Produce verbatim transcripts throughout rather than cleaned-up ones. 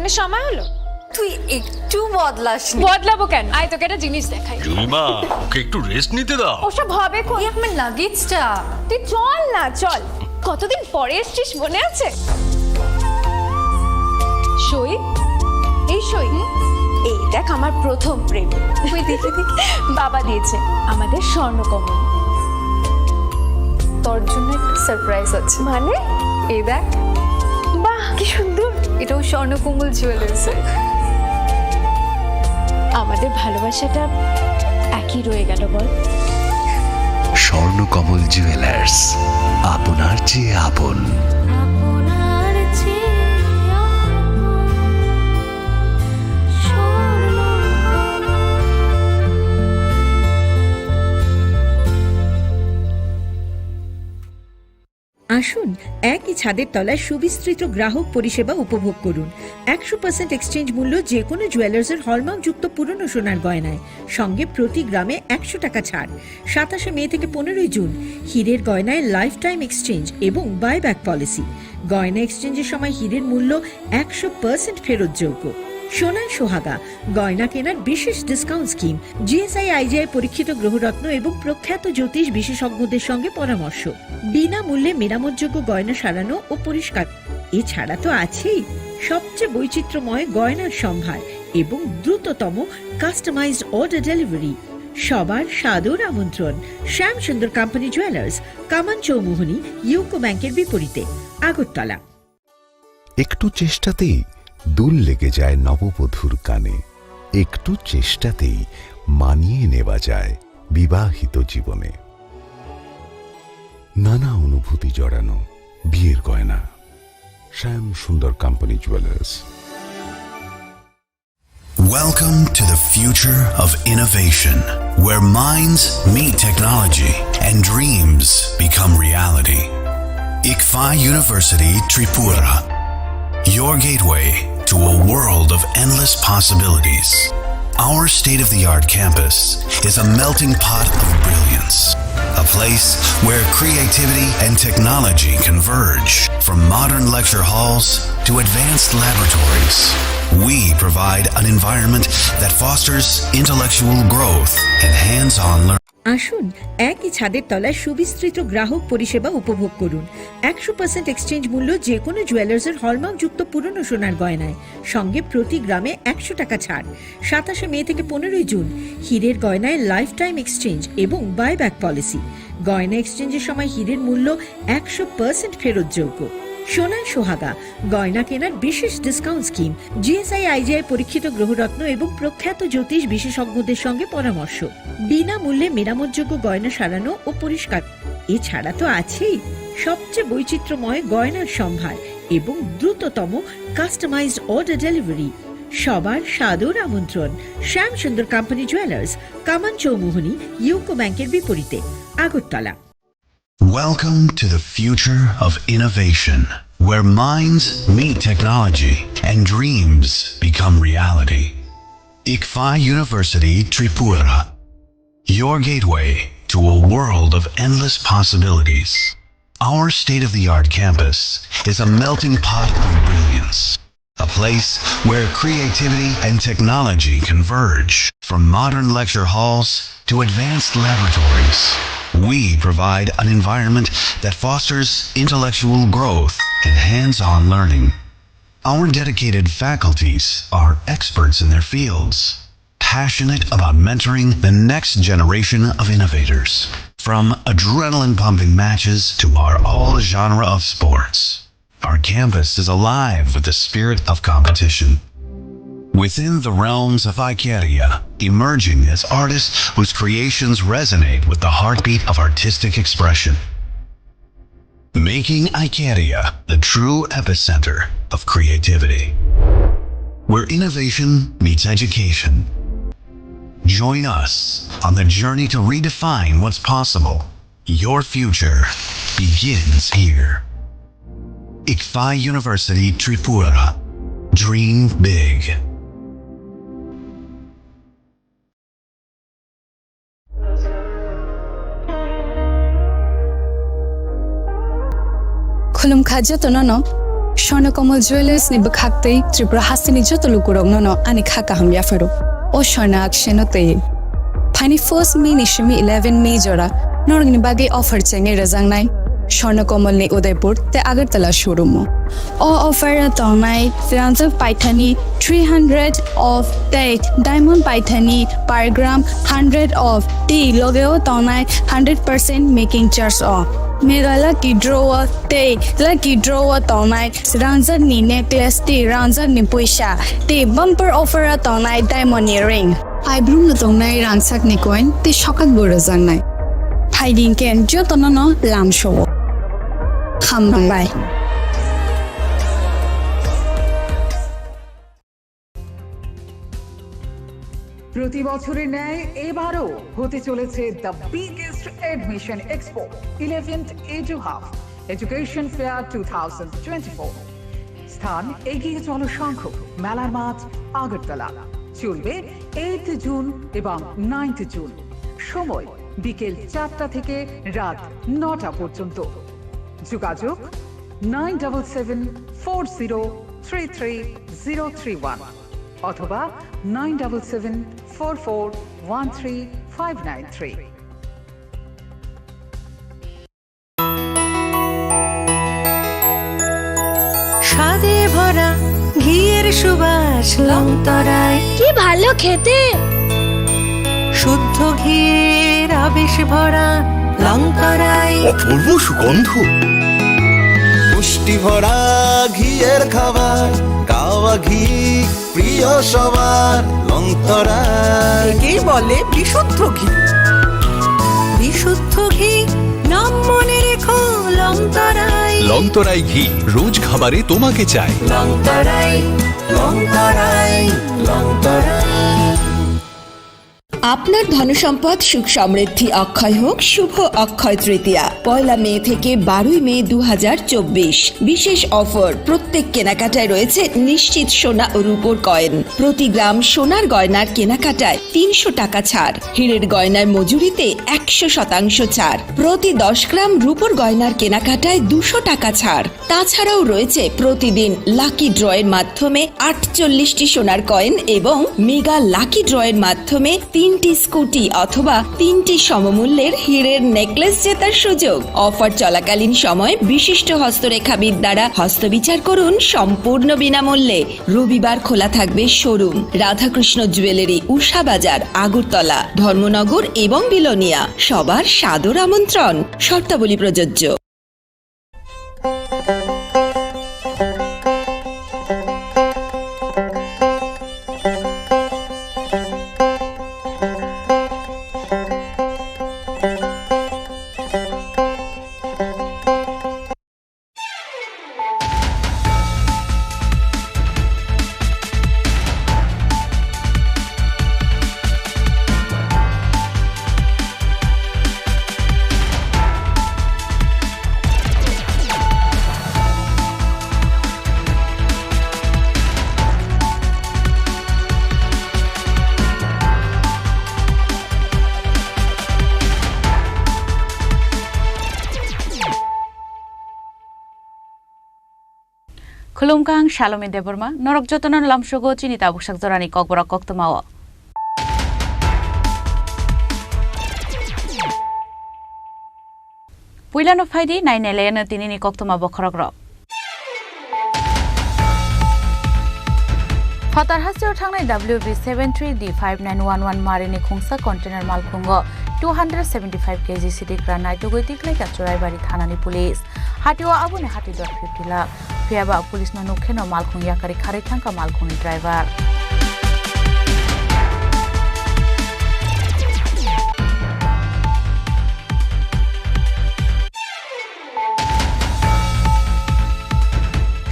মানে সময় হলো। তুই একটু বদলাসনি। বদলাবো কেন? আয়, তোকে একটা জিনিস দেখাই। জুলিমা, ওকে একটু রেস্ট নিতে দাও। ওসব হবে কই? এই আমার লাগেজটা। তুই চল না, চল। কতদিন পরে এসছিস, মনে আছে? সই, এই সই। এই দেখ, আমার প্রথম প্রেম। ওই দেখে দেখে। বাবা দিয়েছে আমাদের স্বর্ণকমল। তোর জন্য একটা সারপ্রাইজ আছে। মানে? এই দেখ। বাহ, কি সুন্দর। এটাও স্বর্ণকমল জুয়েলার্স। আমাদের ভালোবাসাটা একই রয়ে গেল, বল? স্বর্ণকমল জুয়েলার্স, আপনার চেয়ে আপন। আসুন, একই ছাদের তলায় সুবিস্তৃত গ্রাহক পরিষেবা উপভোগ করুন। একশো পার্সেন্ট এক্সচেঞ্জ মূল্য যে কোনো জুয়েলার্সের হলমার্কযুক্ত পুরনো সোনার গয়নায়, সঙ্গে প্রতি গ্রামে একশো টাকা ছাড়। সাতাশে মে থেকে পনেরোই জুন, হীরের গয়নায় লাইফ টাইম এক্সচেঞ্জ এবং বাইব্যাক পলিসি। গয়না এক্সচেঞ্জের সময় হীরের মূল্য একশো পার্সেন্ট ফেরতযোগ্য। সোনায় সোহাগা, গয়না কেনার বিশেষ ডিসকাউন্ট স্কিম। জিএসআই আইজিআই পরীক্ষিত গ্রহরত্ন এবং প্রখ্যাত জ্যোতিষ বিশেষজ্ঞদের সঙ্গে পরামর্শ। বিনামূল্যে মেরামতযোগ্য গয়না সারানো ও পরিষ্কার। এছাড়া তো আছেই সবচেয়ে বৈচিত্র্যময় গয়নার সম্ভার এবং দ্রুততম কাস্টমাইজড অর্ডার ডেলিভারি। সবার সাদর আমন্ত্রণ। শ্যাম সুন্দর কোম্পানি জুয়েলার্স, কামান চৌমুহনী, ইউকো ব্যাংকের বিপরীতে, আগরতলা। একটু চেষ্টাতেই দুল লেগে যায় নববধূর কানে, একটু চেষ্টাতেই মানিয়ে নেওয়া যায় বিবাহিত জীবনে। নানা অনুভূতি জড়ানো বিয়ের গয়না। শ্যাম সুন্দর company jewellers. Welcome to the future of innovation, where minds meet technology and dreams become reality. ICFAI University Tripura, your gateway to a world of endless possibilities. Our state of the art campus is a melting pot of brilliance, a place where creativity and technology converge. From modern lecture halls to advanced laboratories, we provide an environment that fosters intellectual growth and hands on learning. আসুন, একই ছাদের তলায় সুবিস্তৃত গ্রাহক পরিষেবা উপভোগ করুন। একশো পার্সেন্ট এক্সচেঞ্জ মূল্য যে কোনো জুয়েলার্সের হলমার্কযুক্ত পুরনো সোনার গয়নায়, সঙ্গে প্রতি গ্রামে একশো টাকা ছাড়। সাতাশে মে থেকে পনেরোই জুন, হীরের গয়নায় লাইফ টাইম এক্সচেঞ্জ এবং বাইব্যাক পলিসি। গয়না এক্সচেঞ্জের সময় হীরের মূল্য একশো পার্সেন্ট ফেরতযোগ্য। সোনায় সোহাগা, গয়না কেনার বিশেষ ডিসকাউন্ট স্কিম। জিএসআই আইজিআই পরীক্ষিত গ্রহরত্ন এবং প্রখ্যাত জ্যোতিষ বিশেষজ্ঞদের সঙ্গে পরামর্শ। বিনামূল্যে মেরামতযোগ্য গয়না সারানো ও পরিষ্কার। এছাড়া তো আছেই সবচেয়ে বৈচিত্র্যময় গয়নার সম্ভার এবং দ্রুততম কাস্টমাইজড অর্ডার ডেলিভারি। সবার সাদর আমন্ত্রণ। শ্যাম সুন্দর কোম্পানি জুয়েলার্স, কামান চৌমুহনী, ইউকো ব্যাংকের বিপরীতে, Agartala. Welcome to the future of innovation, where minds meet technology and dreams become reality. ICFAI University Tripura, your gateway to a world of endless possibilities. Our state of the art campus is a melting pot of brilliance, a place where creativity and technology converge. From modern lecture halls to advanced laboratories, we provide an environment that fosters intellectual growth and hands on learning. Our dedicated faculties are experts in their fields, passionate about mentoring the next generation of innovators. From adrenaline pumping matches to our all genre of sports, our campus is alive with the spirit of competition. Within the realms of Icaria, emerging as artists whose creations resonate with the heartbeat of artistic expression, making Icaria the true epicenter of creativity, where innovation meets education. Join us on the journey to redefine what's possible. Your future begins here. ICFAI University Tripura. Dream big. Khulumkha jotono no. Swarna Kamal Jewellers ni bwkhak tei Tripura hasteni joto lukurokno no ani kha kaham yapharo. O Swarna Akshay no twi. Phaini first May ni simi eleven May jora norokni bagwi offer chengwi rwjaknai Swarna Kamal ni Udaipur tei Agartala showroom o. O offer o tongnai rangjak paithani three hundred of tei diamond paithani per gram hundred of tei loge o tongnai hundred percent making charge o. Mega lucky draw o tei lucky draw o tongnai rangjak ni necklace tei rangjak ni puisa tei bumper offer o tongnai diamond ni ring. Paibrumno tongnai rangchakni coin tei sokakbo rwjaknai. Phaidi khe jotono no lamsao. Hambai. প্রতি বছরের ন্যায় এবারও হতে চলেছে the biggest admission expo, eleventh এডুহাব Education Fair two thousand twenty-four। স্থান এগিয়ে চলো সংঘ, মেলার মাঠ, আগরতলা। চলবে এইট জুন এবং নাইন্থ জুন। সময় বিকেল চারটা থেকে রাত নটা পর্যন্ত। যোগাযোগ nine double seven four zero three three zero three one অথবা nine double seven four four one three five nine three. স্বাদে ভরা ঘিয়ের সুবাস লংতরায়। কি ভালো খেতে! শুদ্ধ ঘিয়ের আবেশ ভরা লংতরায়। অপূর্ব সুগন্ধ। পুষ্টি ভরা ঘিয়ের খাবার, গাওয়া ঘি প্রিয় সবার, লংতরায়। একেই বলে বিশুদ্ধ ঘি। বিশুদ্ধ ঘি, নাম মনে রেখো, লংতরায়। লংতরায় ঘি, রোজ খাবারে তোমাকে চাই। লংতরায়, লংতরায়, লংতরায়। আপনার ধনসম্পদ সুখ সমৃদ্ধি অক্ষয় হোক শুভ অক্ষয় তৃতীয়া, পয়লা মে থেকে বারোই মে দু হাজার চব্বিশ। বিশেষ অফার, প্রত্যেক কেনাকাটায় রয়েছে নিশ্চিত সোনা ও রূপোর কয়েন। প্রতি গ্রাম সোনার গয়নার কেনাকাটায় তিনশো টাকা ছাড়, হীরের গয়নার মজুরিতে একশো শতাংশ ছাড়, প্রতি দশ গ্রাম রূপোর গয়নার কেনাকাটায় দুশো টাকা ছাড়। তাছাড়াও রয়েছে প্রতিদিন লাকি ড্রয়ের মাধ্যমে আটচল্লিশটি সোনার কয়েন এবং মেগা লাকি ড্রয়ের মাধ্যমে তিনটি স্কুটি অথবা তিনটি সমমূল্যের হীরের নেকলেস জেতার সুযোগ। অফার চলাকালীন সময় বিশিষ্ট হস্তরেখাবিদ দ্বারা হস্তবিচার করুন সম্পূর্ণ বিনামূল্যে। রবিবার খোলা থাকবে শোরুম রাধাকৃষ্ণ জুয়েলারি, উষা বাজার, আগরতলা, ধর্মনগর এবং বিলোনিয়া। সবার সাদর আমন্ত্রণ। শর্তাবলী প্রযোজ্য। Khulumkha, ang Salome Debbarma, norok jotono lamsogo chini tabuksak jorani kokborok koktwmao. Puilano phaidi, nainailaino tinini koktwma bokhorokrok. Phatar hasteo thangnai W B seven three D five nine one one marini khungsa container malkhungo two hundred seventy-five K G sidigra naitugwi tikhlaikha Churaibari thanani police. Hatio aboni hati dor fifty lakh. Phiyaba police no nukkheno malkhung yakari kharwi thangkha malkhungni driver.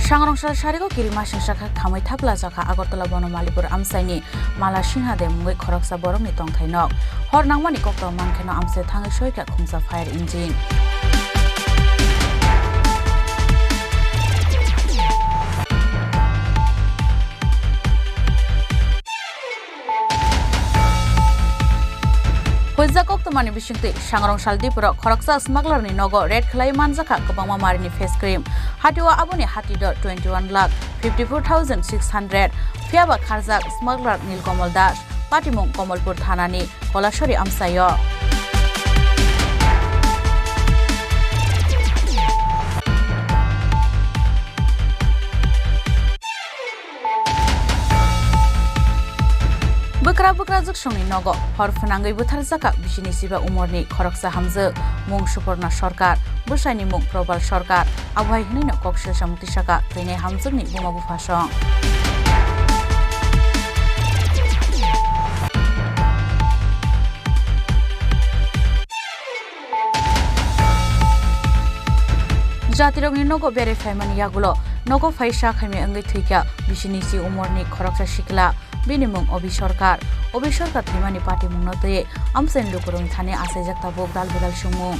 Sangrongsa sarigo kirimasingsa kha khamwi thapla jakha Agartala Bonomalipur amchaini Mala Sinha de mungwi khoroksa borokni tongthai nok. Hor nangmani kokto mankheno amchai thangwi soikha khungsa fire engine. Puijak koktwmani bisingtwi Sangrong Saldipuro khoroksa smuggler ni nogo raid khlai manjakha kwbangma marini face cream. Hatio aboni hati dor twenty one lakh fifty four thousand six hundred. Phiyaba kharjak smuggler Nilkamal Das, patimung Kamalpur thanani Kolasori amchaio. Bwkra bwkra juksongni nogo hor phwnangwi butharjakha bisini chiba umorni khoroksa hamjwk, mung Suporna Sarkar, bwsaini mung Probal Sarkar. Abohai hwnwino kok selsa mukti saka twinai hamjwkni buma buphasong. Jatirokni nogo berai phaimani yagulo nogo phai sa khaimya wngwi thwikha bisini chi umorni khoroksa sikla, bini mung Obi Sarkar. Obi Sarkar thwimani patimungno twiwi amchaini lukurokni thani achaijak tabuk dal bedal songmung.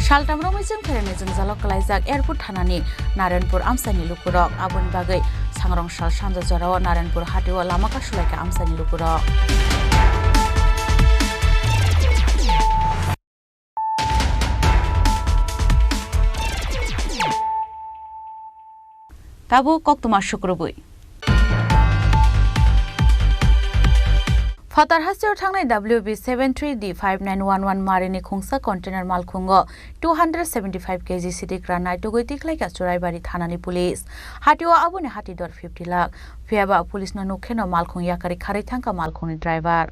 Saltam romwi chwng phairokni jwngjalo kwlaijak airport thanani Narenpur amchaini lukurok. Aboni bagwi sangrong sal sanja jorao Narenpur hatio lama kasulaikha amchaini lukurok. Tabuk koktwma sukrubwi. Phatar hasteo thangnai W B seven three D five nine one one marini khungsa container malkhungo two hundred seventy five K G sidik ran naitugwi tikhlaikha Churaibari thanani police. Hatio aboni hati dor fifty lakh. Phiyaba police no nukheno malkhung yakarwi kharwi thangkha malkhungni driver.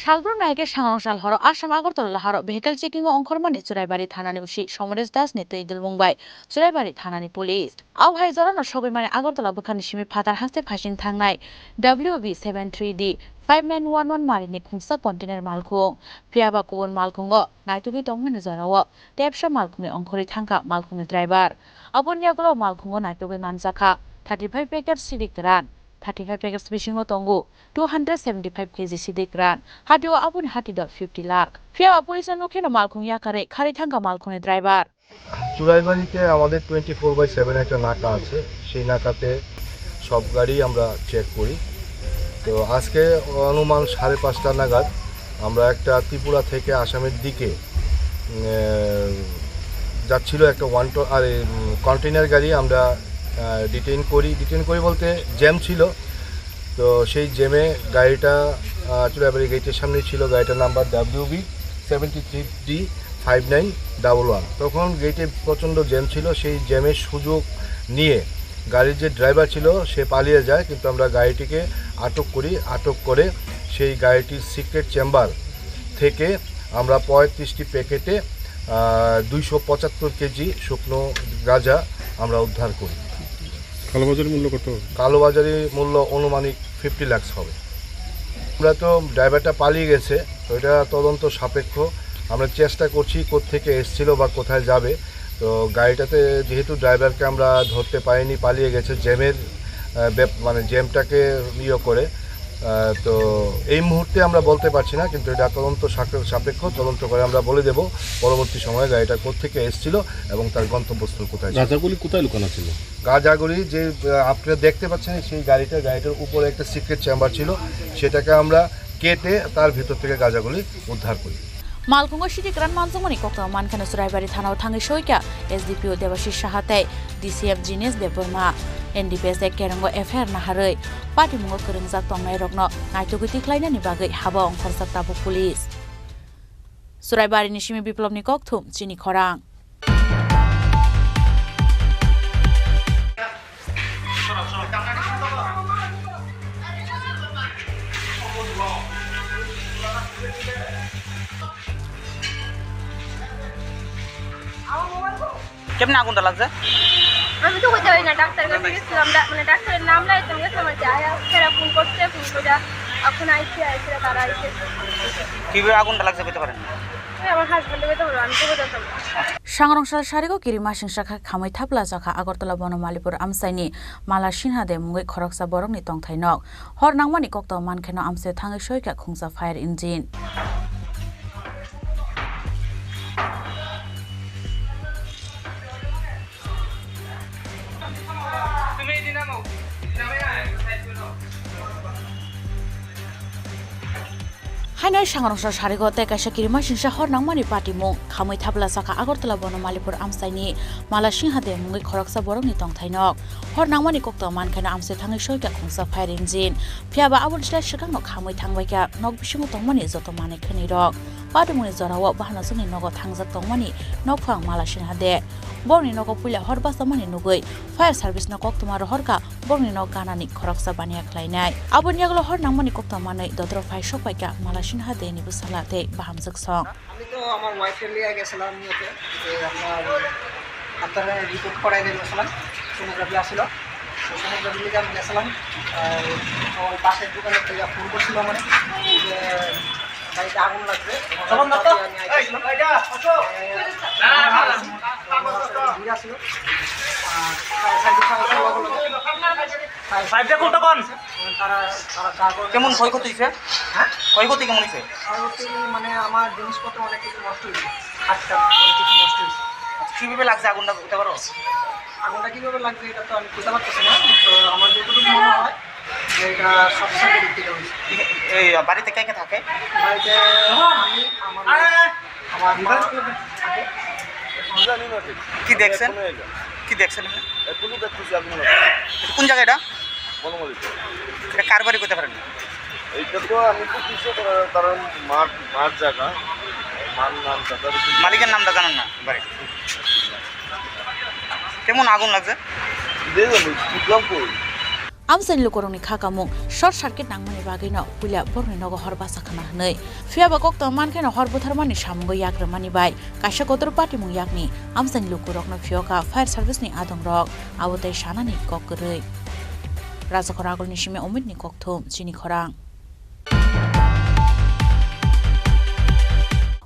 Salbrum naikhe sangrong sal horo Assam Agartala laharo vehicle checking o ongkhormani Churaibari thanani usi Somoresh Das ni twi dulmung bai Churaibari thanani police. Abohai jorano sogwimani Agartala bwkhani simi phatar haste phasing thangnai W B seven three D five nine one one marini khungsa container malkhung. Phiyaba kubun malkhungo naitugwi tongmani jorao tepsa malkhungni ongkhorwi thangkha malkhungni driver. Aboni yagulo malkhungo naitugwi manjakha thirty five packet sidik kwran, thirty five packets bisingo tongo two hundred seventy five K G sidik kwran, hatio aboni hati dor fifty lakh. Phiyaba police no nukheno malkhung yakarwi kharwi thangkha malkhungni driver. চুড়াইবাড়িতে আমাদের twenty four by seven একটা নাকা আছে, সেই নাকাতে সব গাড়ি আমরা চেক করি। তো আজকে অনুমান সাড়ে পাঁচটা নাগাদ আমরা একটা ত্রিপুরা থেকে আসামের দিকে, উম, আহ, যাচ্ছিল একটা ওয়ান ট-, আরে, উম, কন্টেইনার গাড়ি আমরা, আহ, ডিটেইন করি। ডিটেইন করি বলতে জ্যাম ছিল, তো সেই জ্যামে গাড়িটা, আহ, চুড়াইবাড়ি গেটের সামনেই ছিল। গাড়িটার number W B seventy three D five nine double one. তখন গেটে প্রচণ্ড জ্যাম ছিল, সেই জ্যামের সুযোগ নিয়ে গাড়ির যে ড্রাইভার ছিল সে পালিয়ে যায়, কিন্তু আমরা গাড়িটিকে আটক করি। আটক করে সেই গাড়িটির সিক্রেট চেম্বার থেকে আমরা পঁয়ত্রিশটি প্যাকেটে, আহ, দুইশো পঁচাত্তর কেজি শুকনো গাঁজা আমরা উদ্ধার করি। কালোবাজারি মূল্য কত? কালোবাজারি মূল্য আনুমানিক ফিফটি লাখস হবে। আমরা তো ড্রাইভারটা পালিয়ে গেছে, তো এটা তদন্ত সাপেক্ষ। আমরা চেষ্টা করছি কোত্থেকে এসছিল বা কোথায় যাবে। তো গাড়িটাতে যেহেতু ড্রাইভারকে আমরা ধরতে পারিনি, পালিয়ে গেছে জ্যামের, আহ, ব্যাপ-, মানে জ্যামটাকে ইয়ে করে। আহ, তো এই মুহূর্তে আমরা বলতে পারছি না, কিন্তু এটা তদন্ত সাপে-, সাপেক্ষ, তদন্ত করে আমরা বলে দেব পরবর্তী সময়ে গাড়িটা কোত্থেকে এসছিল এবং তার গন্তব্যস্থল কোথায় ছিল। গাঁজাগুলি কোথায় লুকানো ছিল? গাঁজাগুলি যে, আহ, আপনি দেখতে পাচ্ছেন সেই গাড়িটা, গাড়িটার উপরে একটা সিক্রেট চেম্বার ছিল, সেটাকে আমরা কেটে তার ভিতর থেকে গাঁজাগুলি উদ্ধার করি। Malkhungo sidi kwran manjakmani koktwma mankheno Churaibari thanao thangwi soikha S D P O Debashis Saha tei D C M Jinesh Debbarma. N D P S A Kerongo F I R naharwi patimungo kwrwngjak tongnairokno naitugwi tikhlainani bagwi haba ongkhorjak tabuk police. Churaibarini simi Biplobni kokthum chini khorang. কেমনে আগুনটা লাগছে? আমি তো বুঝতে পারি না, ডাক্তারের কাছে গেছিলাম, ডা-, মানে ডাক্তারের নাম লাই তুমি গেছিলাম আর কি, আয়া ফেরা ফোন করছে, ফোন করে এখন আইছে, আইছে তারা আইছে। কিভাবে আগুনটা লাগছে বুঝতে পারেন? ওই আমার হাজবেন্ডে বুঝতে পারবো, আমি তো বুঝতে পারবো না। Sangrong sal sarigo kirima singsa kha khamwi thapla jakha Agartala Bonomalipur amchaini Mala Sinha de mungwi khoroksa borokni tongthai nok. Hor nangmani kokto mankheno amchai thangwi soikha khungsa fire engine. Haino sangrongsa sarigo tei kaisa kirima singsa hor nangmani patimung khamwi thapla saka Agartala Bonomalipur amchaini Mala Sinha de mungwi khoroksa borokni tongthai nok. Hor nangmani kokto mankheno amchai thangwi soikha khungsa fire engine. Phiya ba aboni slai swkangno khamwi thangbaikha nok bisingo tongmani joto manwi khwnwi rok. Patimungni jorao bahanasongni nogo thangjak tongmani nokphang Mala Sinha de. Borokni nogo puila hor bachamani nugwi fire service no koktwma rohorkha, borokni nok ganani khoroksa baniya khlainai. Aboni yagulo hor nangmani koktwma manwi dodro phai sokpaikha Mala Sinha de ni bwsala tei bahamjwk song. আমি তো আমার ওয়াইফকে নিয়ে গেছিলাম ইয়েতে, যে আপনার আপনারা রিপোর্ট করাই দিয়ে গেছিলাম, সোনোগ্রাফি আসছিল। তো সোনোগ্রাফি নিয়ে আমি গেছিলাম। আর আমার পাশের দোকানে একটা ইয়ে ফোন করছিল আমার, যে বাড়িতে আগুন লাগবে। তখন ধরতো? আমি আইতেছিলাম। ভিড় আসছিল। আর ফায়ার সার্ভিস আসছিল লগে লগে। ফায়ার পাইপটা কোনটা কোন? তারা, তারা যা করে কেমন ক্ষয়ক্ষতি হয়েছে? হ্যাঁ? ক্ষয়ক্ষতি কেমন হয়েছে? ক্ষয়ক্ষতি মানে আমার জিনিসপত্র অনেক কিছু নষ্ট হয়েছে। খাটটা অনেক কিছু নষ্ট হয়েছে। আচ্ছা, কিভাবে লাগছে আগুনটা বলতে পারো? আগুনটা কিভাবে লাগছে এটা তো আমি বুঝতে পারতেছি না। তো আমার যতটুকু মনে হয় যে এটা শর্ট সার্কিট থেকে হয়েছে। এই বাড়িতে কে কে থাকে? বাড়িতে আমি, আমার ওয়াইফ, আমার মা থাকে। কি দেখছেন? এখনো এলো। কি দেখছেন আপনি? এখনো দেখতেছি আগুন লাগছে। কোন জায়গা এটা? বনমালীপুর। এটা কার বাড়ি করতে পারেন? এইটা তো আমি তো কিছু করার, কারণ মার, মার জায়গা, মার নাম জায়গা। মালিকের নামটা জানেন না বাড়ি? কেমন আগুন লাগছে? দেখুন, বুঝলাম কই। Amchaini lukurokni kha kamung short circuit nangmani bagwino puila borokni nogo hor basa khna hwnwi. Phiya ba koktwma mankheno hor butharmani samungo yak rwmani bai kaisa kotor patimung yakni amchaini lukurokno phiyokha fire service ni adongrok, abo tei sanani kok kwrwi. Rajakhor Agulni simi Omitni kokthum chini khorang.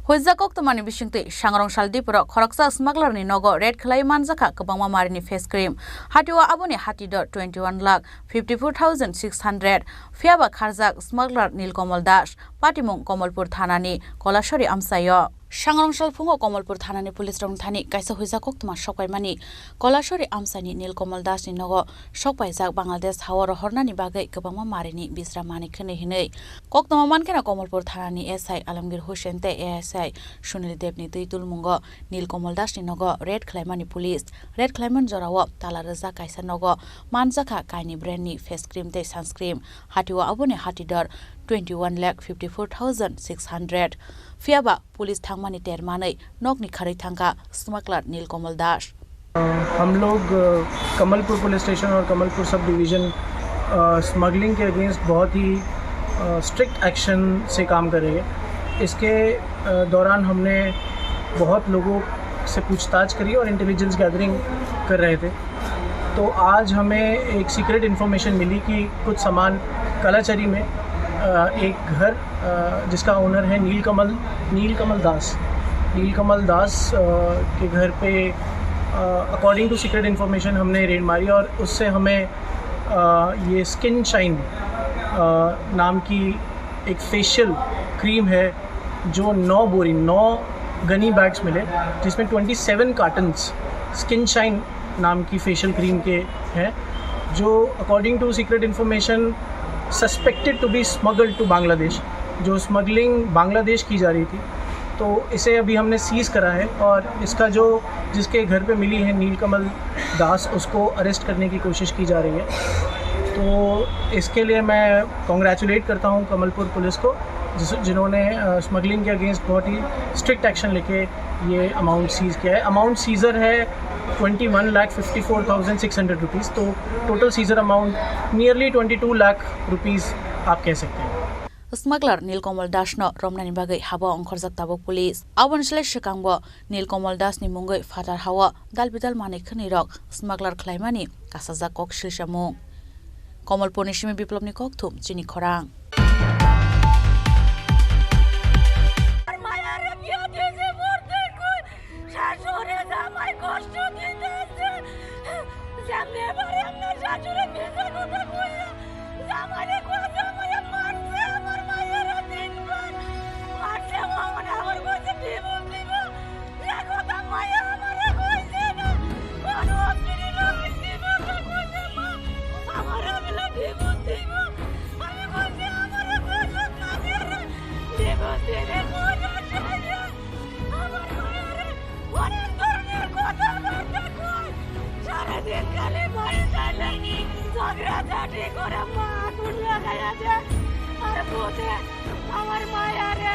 Huijak koktwmani bisingtwi Sangrong sal Dipuro khoroksa smuggler ni nogo raid khlai manjakha kwbangma marini face cream. Hatio aboni hati dor twenty one lakh fifty four thousand six hundred. Phiya ba kharjak smuggler Nilkamal Das, patimung Kamalpur thanani Kolasori amchaio. Sangrong sal phungo Kamalpur thanani police rokni thani kaisa huijak koktwma sokpaimani Kolasori amchaini Nilkamal Das ni nogo sokpaijak Bangladesh hao rohornani bagwi kwbangma marini bisra manwi khwnwi hinwi. Koktwma mankheno Kamalpur thanani S I Alamgir Hussain tei A S I Sunil Debni twi tulmungo Nilkamal Das ni nogo raid khlaimani police. Raid khlaimani jorao tala rwjak kaisa nogo manjakha kaini brand ni face cream tei sunscreen. Hatio aboni hati dor twenty one lakh fifty four thousand six hundred. Phiya ba police thangmani ter manwi nokni kharwi thangkha smuggler Nilkamal Das. हम लोग, अ, Kamalpur police station और Kamalpur sub division, अ, स्मगलिंग के अगेंस्ट बहुत ही, अ, strict action से काम कर रही है। इसके, अ, दौरान हमने बहुत लोगों से पूछताछ करी और इंटेलिजेंस गैदरिंग कर रहे थे। तो आज हमें एक सीक्रेट इन्फॉर्मेशन मिली कि कुछ सामान कलाचरी में, अ, एक घर, अ, जिसका ओनर है नीलकमल, नीलकमल दास, नीलकमल दास, अ, के घर पे, अ, अकॉर्डिंग टू सीक्रेट इन्फॉर्मेशन हमने रेड मारी और उससे हमें, अ, ये स्किन शाइन, अ, नाम की एक फेशियल क्रीम है, जो नौ बोरी, नौ गनी बैग्स मिले, जिसमें twenty seven cartons skin shine नाम की फेशियल क्रीम के हैं, जो according to secret information suspected to be smuggled to Bangladesh, जो स्मगलिंग बांग्लादेश की जा रही थी। तो इसे अभी हमने सीज करा है और इसका जो, जिसके घर पे मिली है नीलकमल दास, उसको अरेस्ट करने की कोशिश की जा रही है। तो इसके लिए मैं कॉन्ग्रेचुलेट करता हूँ कमलपुर पुलिस को, जिस जिन्होंने स्मगलिंग के अगेंस्ट बहुत ही स्ट्रिक्ट एक्शन लेके ये अमाउंट सीज किया है। अमाउंट सीजर है twenty one lakh fifty four thousand six hundred rupees. तो total seizure amount nearly twenty two lakh rupees आप कह सकते हैं। Smuggler Nilkamal Das no romnani bagwi habo ongkhorjak tabuk police. Aboni slai swkangbo Nilkamal Das ni mungwi phatar hao dalbidal manwi khwnwi rok smuggler khlaimani kasajak kok silsamung. Kamalpur ni simi Biplop ni kokthum chini khorang. আমার মায়ের বিয়ে দিয়েছে মরতে কই, শাশুড়ি জামাই কষ্ট দিতেছে। যেমনি পারে আপনার শাশুড়ি মিথ্যা কথা কইয়া জামাইরে কইয়া জামাইরে মারছে, আমার মায়ের তিনবার মারছে, আমার আমার কইছে ডিভোর্স দিব। এ কথা মায়া আমারে কইছে না। কোন অসুবিধা হইছে বাবা কইছে মা। আমার আমি না ডিভোর্স দিব। আমি কইছি আমারে কইছে না রে। ডিভোর্স দিলে কোন অসুবিধা? আমার মায়ারে অনেক ধরনের কথাবার্তা কয়। সারাদিন খালি বাড়ি যাইলে ঝগড়াঝাটি করে মা আগুন লাগাইয়া দেয়। আর বোধে আমার মায়ারে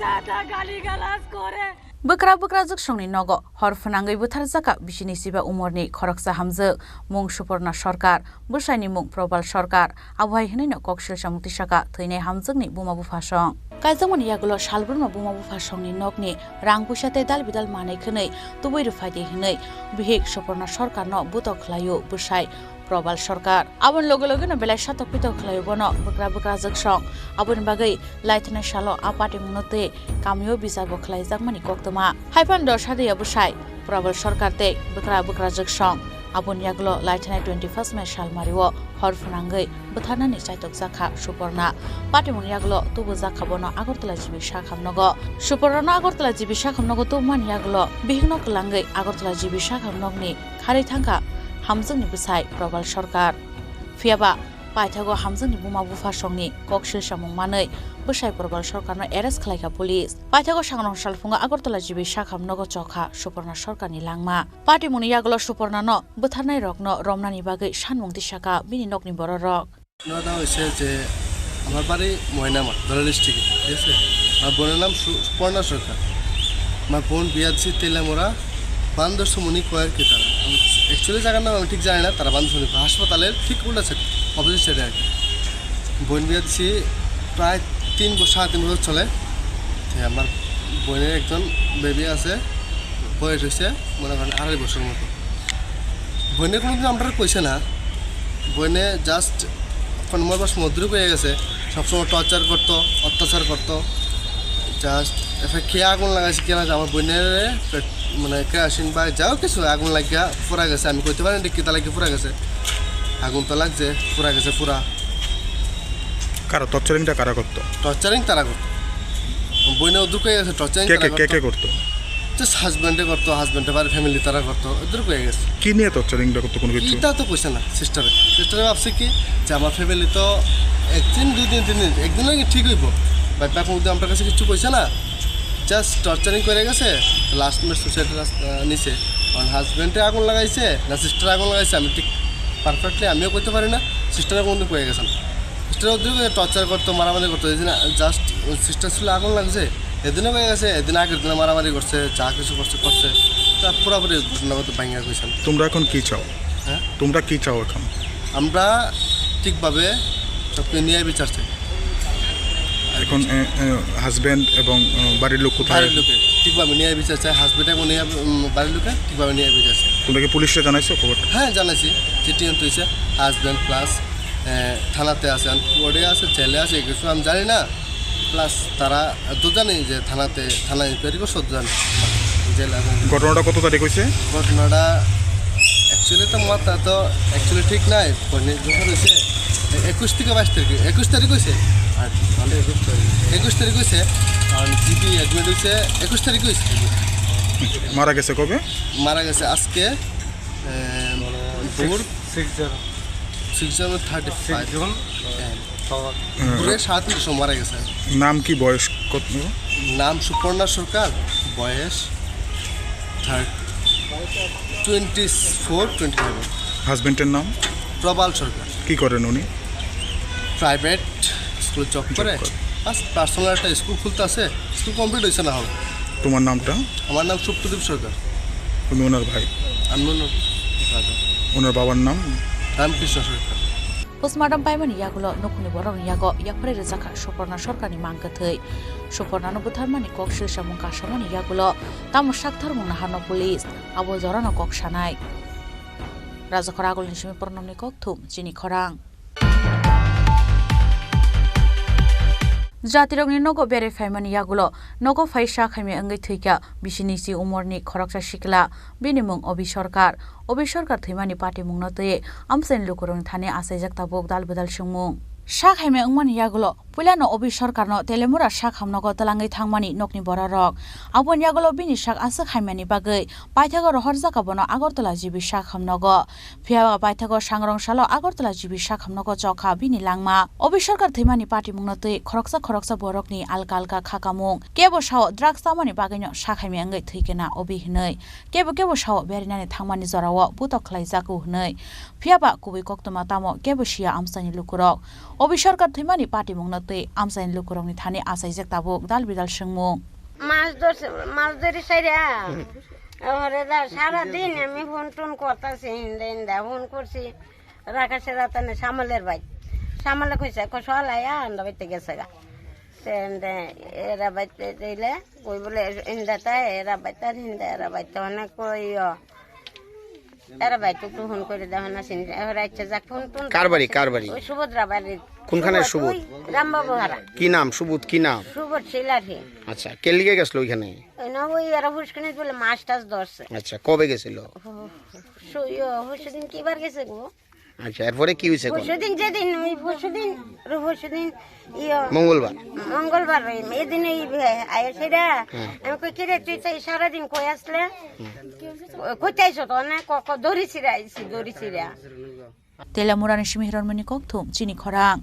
যাতা গালিগালাজ করে। Bwkra bwkrajwk songni nogo hor phwnangwi butharjakha bisini siba umorni khoroksa hamjwk, mung Suporna Sarkar, bwsaini mung Probal Sarkar, abo hai hwnwino kok silsamung tisakha thwinai hamjwkni buma bupha song. Kaijakmani yagulo salbrumno buma bupha songni nokni rang puisa tei dal bidal manwi khwnwi tubui rwphaidi hwnwi bihik Suporna Sarkarno butok khlaio bwsai Probal Sarkar. Aboni loge logeno belai satok pitok khlaio bono bwkra bwkrajwk song. Aboni bagwi laithanai salo a patimungno tei kamio bichar bo khlaijakmani koktwma. Haiphano do sadiyabo sai Probal Sarkar tei bwkra bwkrajwk song. Aboni yagulo laithanai twenty first May salmario hor phwnangwi bwtharnani chaitokjakha Suporna. Patimungni yagulo tubujakha bono Agartala G B sakhamnogo. Supornano Agartala G B sakhamnogo tubumani yagulo bihikno kwlangwi Agartala G B sakhamnokni kharwi thangkha hamjwkni bwsai Probal Sarkar. Phiyaba paithago hamjwkni buma bupha songni kok silsamung manwi bwsai Probal Sarkarno arrest khlaikha police. Paithago sangrong salphungo Agartala G B sakhamnogo chokha Suporna Sarkarni langma. Patimungni yagulo Supornano bwtharnairokno romnani bagwi sanmung tisakha bini nokni bororok. ঘটনাটা হয়েছে যে আমার বাড়ি ময়নামা, ধলাই ডিস্ট্রিক্টে, ঠিক আছে? আমার বোনের নাম সু-, সুপর্ণা সরকার। আমার বোন বিয়া দিছি তেলামোড়া, বান্দরসমুনি কয়ের কি তারা। আমি actually জায়গার নাম আমি ঠিক জানি না, তারা বান্দরসমুনি হাসপাতালের ঠিক উল্টা সাইড, অপোজিট সাইডে আর কি। বোন বিয়া দিছি প্রায় তিন বছর, সাড়ে তিন বছর চলে। তো আমার বোনের একজন বেবি আছে, বয়স হয়েছে মনে করেন আড়াই বছর মতো। বইনে কোনোদিন আমরা কইছে না, বইনে জাস্ট এখন ময় বয়স মদ্রিক হয়ে গেছে, সবসময় টর্চার করতো, অত্যাচার করতো। জাস্ট একটা কে আগুন লাগাইছে কিনা যে আমার বইনের পেট, মানে কেরাসিন বা যাও কিছু আগুন লাগিয়া পুরা গেছে, আমি কইতে পারি না কিতা লাগিয়া পুরা গেছে। আগুন তো লাগছে, পুরা গেছে পুরা। কারা টর্চারিংটা কারা করতো? টর্চারিং তারা করতো। বইনে উদ্রুক হয়ে গেছে, টর্চারিং কে তারা কে কে করতো। কে করতো? জাস্ট হাজব্যান্ডে করতো, হাজব্যান্ডে বাড়ির ফ্যামিলি তারা করতো, উদ্রুক হয়ে গেছে। কি নিয়ে টর্চারিংটা করতো কোনো কিছু? এটা তো কইছে না সিস্টারে। সিস্টারে ভাবছে কি যে আমার ফ্যামিলি তো একদিন, দুই দিন, তিন দিন, একদিন নাকি ঠিক হইব। বাট এখন যদি আমার কাছে কিছু কইছে না, জাস্ট টর্চারিং করে গেছে, লাস্ট মে সুসাইড নিছে। কারণ হাজব্যান্ডে আগুন লাগাইছে না সিস্টার আগুন লাগাইছে, আমি ঠিক পারফেক্টলি আমিও কইতে পারি না। সিস্টারে কোনদিন কয়ে গেছে না। সিস্টার ওদের টর্চার করতো, মারামারি করতো, এই দিন জাস্ট ওই সিস্টার ছিল আগুন লাগছে, এদিনও কয়ে গেছে, এদিন আগের দিনে মারামারি করছে, যা কিছু করছে, করছে। তা পুরাপুরি ঘটনাগত ভাঙ্গা কইছেন। তোমরা এখন কি চাও? হ্যাঁ? তোমরা কি চাও এখন? আমরা ঠিকভাবে সবকে ন্যায় বিচার চাই। এখন, এ, এ, হাজব্যান্ড এবং, এ, বাড়ির লোক কোথায়? বাড়ির লোকে ঠিকভাবে ন্যায় বিচার চায়, হাজব্যান্ড এবং ন্যায়, উম, বাড়ির লোকে ঠিকভাবে ন্যায় বিচার চায়। তোমরা কি পুলিশে জানাইছো খবরটা? হ্যাঁ, জানাইছি। চিঠি আনতে হয়েছে, হাজব্যান্ড প্লাস, এ, থানাতে আছে, কোর্টে আছে, জেলে আছে, কিছু আমি জানি না। প্লাস তারা তো জানি যে থানাতে, থানা ইনকোয়ারি করছে, তো জানি জেলে আছে। ঘটনাটা কত তারিখ হয়েছে? ঘটনাটা অ্যাকচুয়ালি তো মাত্রা তো অ্যাকচুয়ালি ঠিক নাই, মানে যখন হয়েছে এ-, একুশ থেকে বাইশ তারিখে, একুশ তারিখ হয়েছে। আর মানে একুশ তারিখ হয়েছে, আর জিপি অ্যাডমিট হয়েছে একুশ তারিখ হয়েছে। মারা গেছে কবে? মারা গেছে আজকে, এ, ভোর সিক্স জন। সিক্স জন থার্টি ফাইভ। সিক্স জন। হ্যাঁ। ভোরে সাড়ে তিনটার সময় মারা গেছে। নাম কি, বয়স কত? নাম সুপর্ণা সরকার, বয়স thirty, twenty four, twenty five. হাজবেন্ডের নাম? প্রবাল সরকার। কি করেন উনি? প্রাইভেট স্কুলে জব করে। করে। বাস, পার্সোনাল একটা স্কুল খুলতে আছে, স্কুল কমপ্লিট হয়েছে না হল। তোমার নামটা? আমার নাম সুপ্রদীপ সরকার। তুমি ওনার ভাই? আমি ওনার ব্রাদার। ওনার বাবার নাম? রামকৃষ্ণ সরকার। Postmortem paimani yagulo nukhungni borokni yago yapharwi rwjakha Suporna Sarkarni mang kwthwi. Supornano butharmani kok swisa mung kasamani yagulo tamo saktharmung naharno police, abo jorano kok sanai. Rajakhor agulni simi Pranamni kokthum chini khorang. Jatirokni nogo berai phaimani yagulo nogo phai sak hamya wngwi thwikha bisini si umorni khoroksa sikla, bini mung Obi Sarkar. Obi Sarkar thwimani patimungno twi amchaini lukurokni thani achaijak tabuk dal bidal swngmung. Sak hamya wngmani yagulo puilano Obi Sarkarno Telemura sak hamnogo twlangwi thangmani nokni bororok. Aboni yagulo bini sak aswk hamyani bagwi paithago rohorjak abono Agartala G B sak hamnogo. Phiya ba paithago sangrong salo Agartala G B sak hamnogo chokha bini langma. Obi Sarkar thwimani patimungno twi khoroksa khoroksa borokni alka alka khakamung. Kebo sao drugs chamani bagwino sak hamya wngwi thwikena Obi hinwi. Kebo kebo sao berinani thangmani jorao butok khlaijago hinwi. Phiya ba kubui koktwma tamo kebo siya amchaini lukurok. Obi Sarkar thwimani patimungno twi amchaini lukurokni thani achaijak tabuk dal bidal swngmung. মাছ ধরছে, মাছ ধরি সাইরা। ওরে দা, সারাদিন আমি phone tone করতাছি, হিন্দা হিন্দা ফোন করছি। রাখা সেরা তানে সামলের ভাই। সামলে কইছে, কো সল আয়া, আন্দা বাইতে গেছে গা। সে এন্দে, এরা বাইতে দিলে, কই বলে, ইন্দা তাই, এরা বাইতে, হিন্দা এরা বাইতে, অনেক কই, ইয়ো। এরা বাইতে তো ফোন করে দেওয়া না, সিন, এরা ইচ্ছে যাক ফোন টোন কার বাড়ি, করছে। কার বাড়ি? ওই সুভদ্রা বাড়ি। কোনখানে সুবোধ? সুবোধ? ওই রামবাবু হারা। কি নাম সুবোধ, কি নাম? সুবোধ শিলারহি। আচ্ছা, কে লিগে গেছিল ওইখানে? ওই না, ওই এরা ফুসকুনি বলে মাছ টাছ ধরছে। আচ্ছা, কবে গেছিল? হু-, হু-, সু-, ইয়ো, পরশুদিন কিবার গেছে গো? আচ্ছা, এরপরে কি হয়েছে এখন? পরশুদিন যেদিন, ওই পরশুদিন, ওই পরশুদিন, ইয়ো, মঙ্গলবার। মঙ্গলবার ওই, এদিন ওই, আয়া সেটা, হ্যাঁ। আমি কই, "কিরে, তুই তো এই সারাদিন কই আসলে? হুম। কই চাইছো তো? না, ক-, ক-, দড়ি ছিঁড়ে আইছি, দড়ি ছিঁড়ে।" Telemurani simi Hironmoni kokthum chini khorang.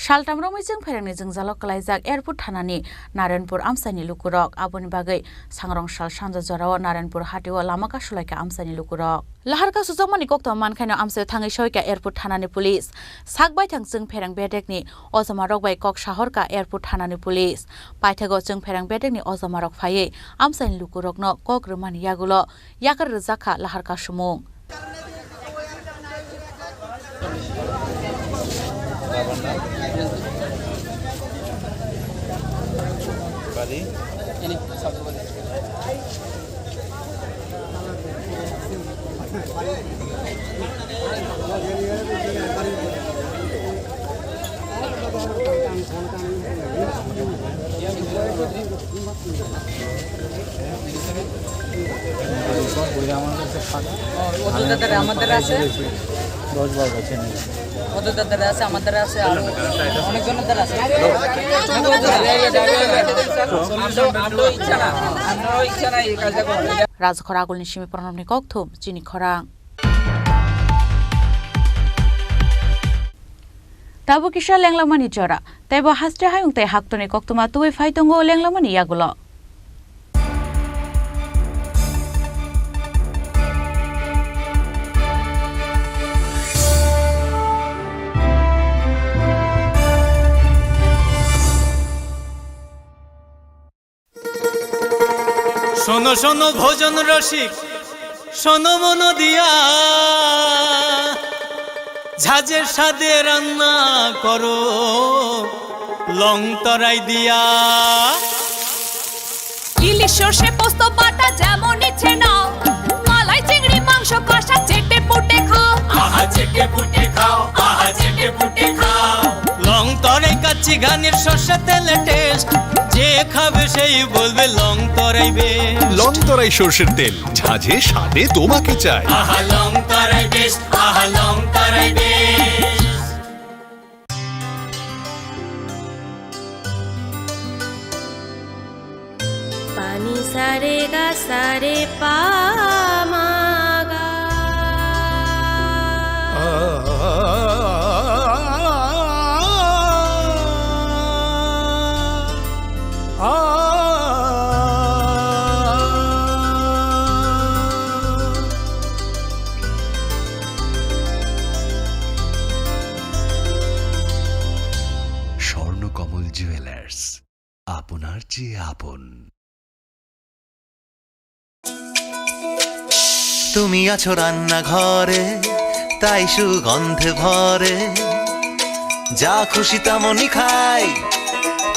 Saltam romwi chwng phairangni jwngjalo kwlaijak Airport thanani Narenpur amchaini lukurok. Aboni bagwi sangrong sal sanja jorao Narenpur hatio lama kasulaikha amchaini lukurok. Lahar kasujakmani koktwma mankhaino amchaio thangwi soikha Airport thanani police. Sak baithang chwng phairang bedekni ojamarok bai kok sahorkha Airport thanani police. Paithago chwng phairang bedekni ojamarok phaiwi amchaini lukurokno kok rwmani yagulo yakar rwjakha lahar kasumung. ও, ওদের দাদারা আমাদের আছে। দশ বারো বছর নেই। ওদের দাদারা আছে, আমাদের আছে, আরো অনেকজনের দাদা আছে। আমরাও, আমরাও ইচ্ছা না, আমরাও ইচ্ছা না এই কাজটা করবো। Rajakhor agulni simi Pranamni kokthum chini khorang. Tabuk kisa lenglamani jora, teibo haste hayung tei haktorni koktwma tubui phai tongo lenglamani yagulo. শোনো শোনো ভোজন রসিক, শোনো মন দিয়া, ঝাঁঝের স্বাদে রান্না করো লং তরাই দিয়া। ইলিশ সর্ষে পোস্ত বাটা যেমন ইচ্ছে নাও, মালাই চিংড়ি মাংস কষা চেটে পুটে খাও। আহা চেটে পুটে খাও, আহা চেটে পুটে খাও। লং তরাই কাচ্চি ঘানির সর্ষে তেলে টেস্ট, যে খাবে সেই বলবে লং তরাই বেশ। লং তরাই সর্ষের তেল, ঝাঁঝে স্বাদে তোমাকে চাই। আহা লং তরাই বেশ, আহা লং তরাই বেশ। Pani sa re ga sa re pa ma ga. আপনার চেয়ে আপন। তুমি আছো রান্নাঘরে, তাই সুগন্ধে ভরে। যা খুশি তেমনই খাই,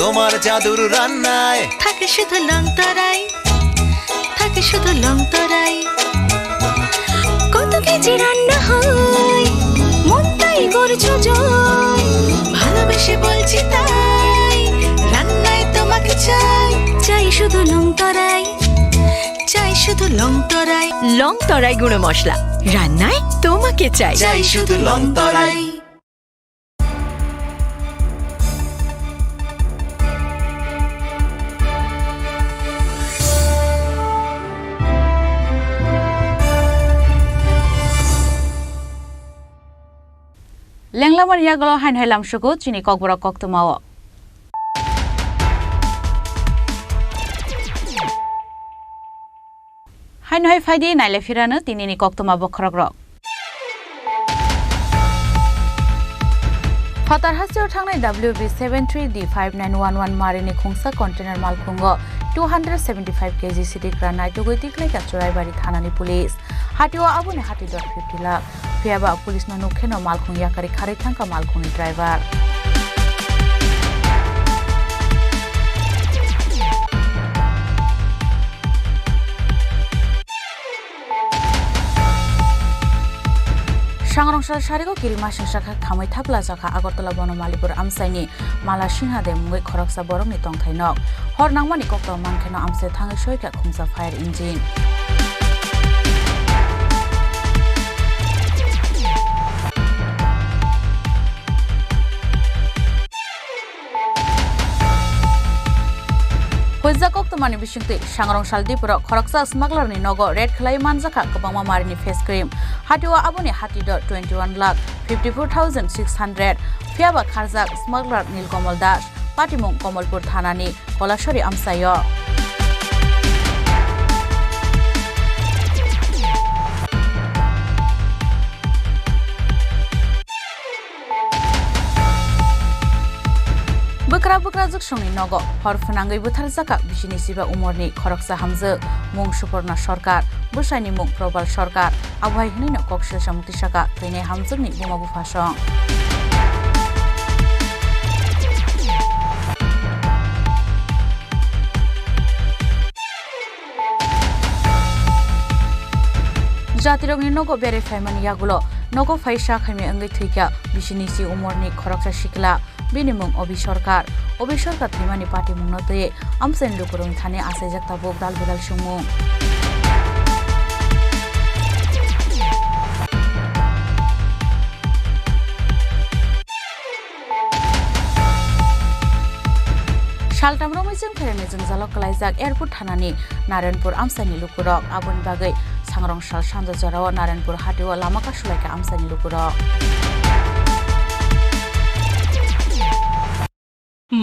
তোমার জাদুর রান্নায়। থাকে শুধু লং তরাই, থাকে শুধু লং তরাই। কত কেজি রান্না হয়, মন তাই করছো জয়। ভালোবেসে বলছি তাই, রান্নায় তোমাকে চাই। চাই শুধু লং তরাই, চাই শুধু লং তরাই। লং তরাই গুঁড়ো মশলা, রান্নায় তোমাকে চাই। চাই শুধু লং তরাই। Lenglamani yagulo haino hai lamsugo chini kokborok koktwmao. Haino hai phaidi naile phirano tinini koktwma bokhorokrok. Phatar hasteo thangnai W B seven three D five nine one one marini khungsa container malkhungo two hundred seventy five K G sidik ra naitugwi tiklaikha Churaibari thanani police. Hatio aboni hati dor fifty lakh. Phiyaba police no nukkheno malkhung yakari kharwi thangkha malkhungni driver. Sangrong sal sarigo kirimasingsa kha khamwi thapla jakha Agartala Bonomalipur amchaini Mala Sinha de mungwi khoroksa borokni tongthai nok. Hor nangmani kokto mankheno amchai thangwi soikha khungsa fire engine. Hojak koktwmani bisingtwi Sangrong sal Dipuro khoroksa smuggler ni nogo raid khlai manjakha kwbangma marini face cream. Hatio aboni hati dor twenty one lakh fifty four thousand six hundred. Phiyaba kharjak smuggler Nilkamal Das, patimung Kamalpur thanani Kolasori amchaio. Bwkra bwkra juksongni nogo hor phwnangwi butharjakha bisini siba umorni khoroksa hamjwk, mung Suporna Sarkar, bwsaini mung Probal Sarkar. Abo hai hwnwino kok silsa muti saka twinai hamjwkni buma buphasong. Jatirokni nogo berai phaimani yagulo nogo phaisa khaimai wngwi thwikha bisini si umorni khoroksa sikla, bini mung Obi Sarkar. Obi Sarkar thwimani patimungno twiwi amchaini lukurokni thani achaijak tabuk dal bedal songmung. Saltam romwi chwng phairani jwngjalo kwlaijak airport thanani Naranpur amchaini lukurok. Aboni bagwi Sangrong sal sanja jorao Naranpur hatio lama kasulaikha amchaini lukurok.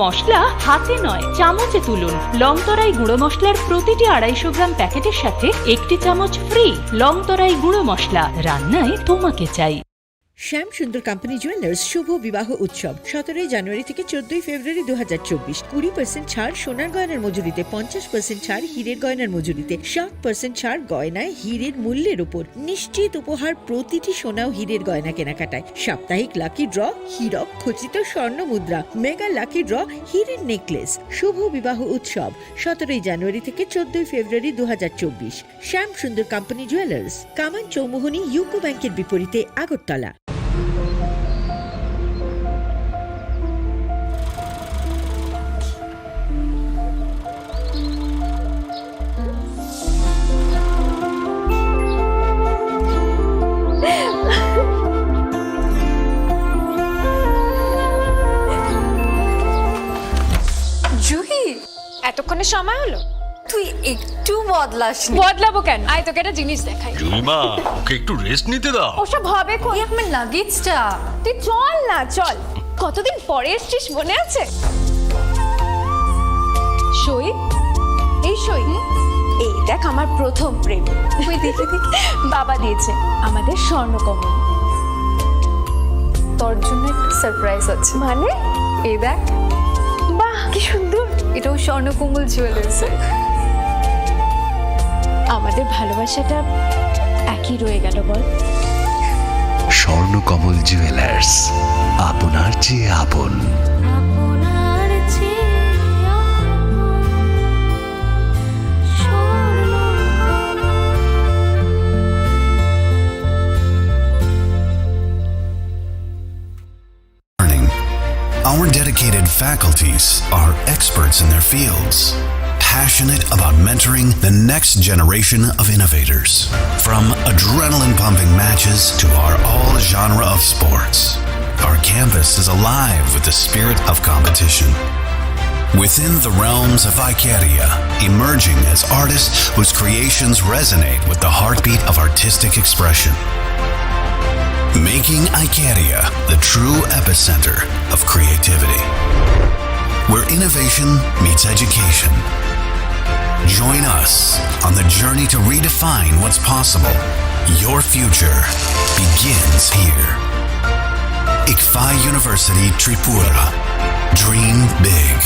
মশলা হাতে নয়, চামচে তুলুন। লংতরাই গুঁড়ো মশলার প্রতিটি আড়াইশো গ্রাম প্যাকেটের সাথে একটি চামচ ফ্রি। লংতরাই গুঁড়ো মশলা, রান্নায় তোমাকে চাই। শ্যাম সুন্দর কোম্পানি জুয়েলার্স শুভ বিবাহ উৎসব সতেরোই জানুয়ারি থেকে চোদ্দই ফেব্রুয়ারি দু হাজার চব্বিশ। কুড়ি পার্সেন্ট ছাড় সোনার গয়নার মজুরিতে, পঞ্চাশ পার্সেন্ট ছাড় হীরের গয়নার মজুরিতে, সাত পার্সেন্ট ছাড় গয়নায় হীরের মূল্যের উপর। নিশ্চিত উপহার প্রতিটি সোনা ও হীরের গয়না কেনাকাটায়। সাপ্তাহিক লাকি ড্র, হীরক খচিত স্বর্ণ মুদ্রা, মেগা লাকি ড্র, হীরের নেকলেস। শুভ বিবাহ উৎসব সতেরোই জানুয়ারি থেকে চোদ্দই ফেব্রুয়ারি দু হাজার চব্বিশ। শ্যাম সুন্দর কোম্পানি জুয়েলার্স, কামান চৌমুহনী ইউকো ব্যাংকের বিপরীতে আগরতলা। জুহি, এতক্ষণে সময় হলো? তুই একটু বদলাসনি। বদলাবো কেন? আয়, তোকে একটা জিনিস দেখাই। জুইমা, ওকে একটু রেস্ট নিতে দাও। ওসব হবে কই? এই আমার লাগেজটা। তুই চল না, চল। কতদিন পরে এসছিস, মনে আছে? সই, এই সই। এই দেখ, আমার প্রথম প্রেম। ওই দেখি, দেখি। বাবা দিয়েছে আমাদের স্বর্ণকমল। তোর জন্য একটা সারপ্রাইজ আছে। মানে? এই দেখ। বাহ, কি সুন্দর। এটাও স্বর্ণকমল জুয়েলার্স। আমাদের ভালোবাসাটা একই রয়ে গেল, বল? স্বর্ণকমল জুয়েলার্স, আপনার চেয়ে আপন। Learning. Our dedicated faculties are experts in their fields, passionate about mentoring the next generation of innovators. From adrenaline-pumping matches to our all-genre of sports, our campus is alive with the spirit of competition. Within the realms of Icaria, emerging as artists whose creations resonate with the heartbeat of artistic expression. Making Icaria the true epicenter of creativity, where innovation meets education. Join us on the journey to redefine what's possible. Your future begins here. Ikfai University Tripura. Dream big.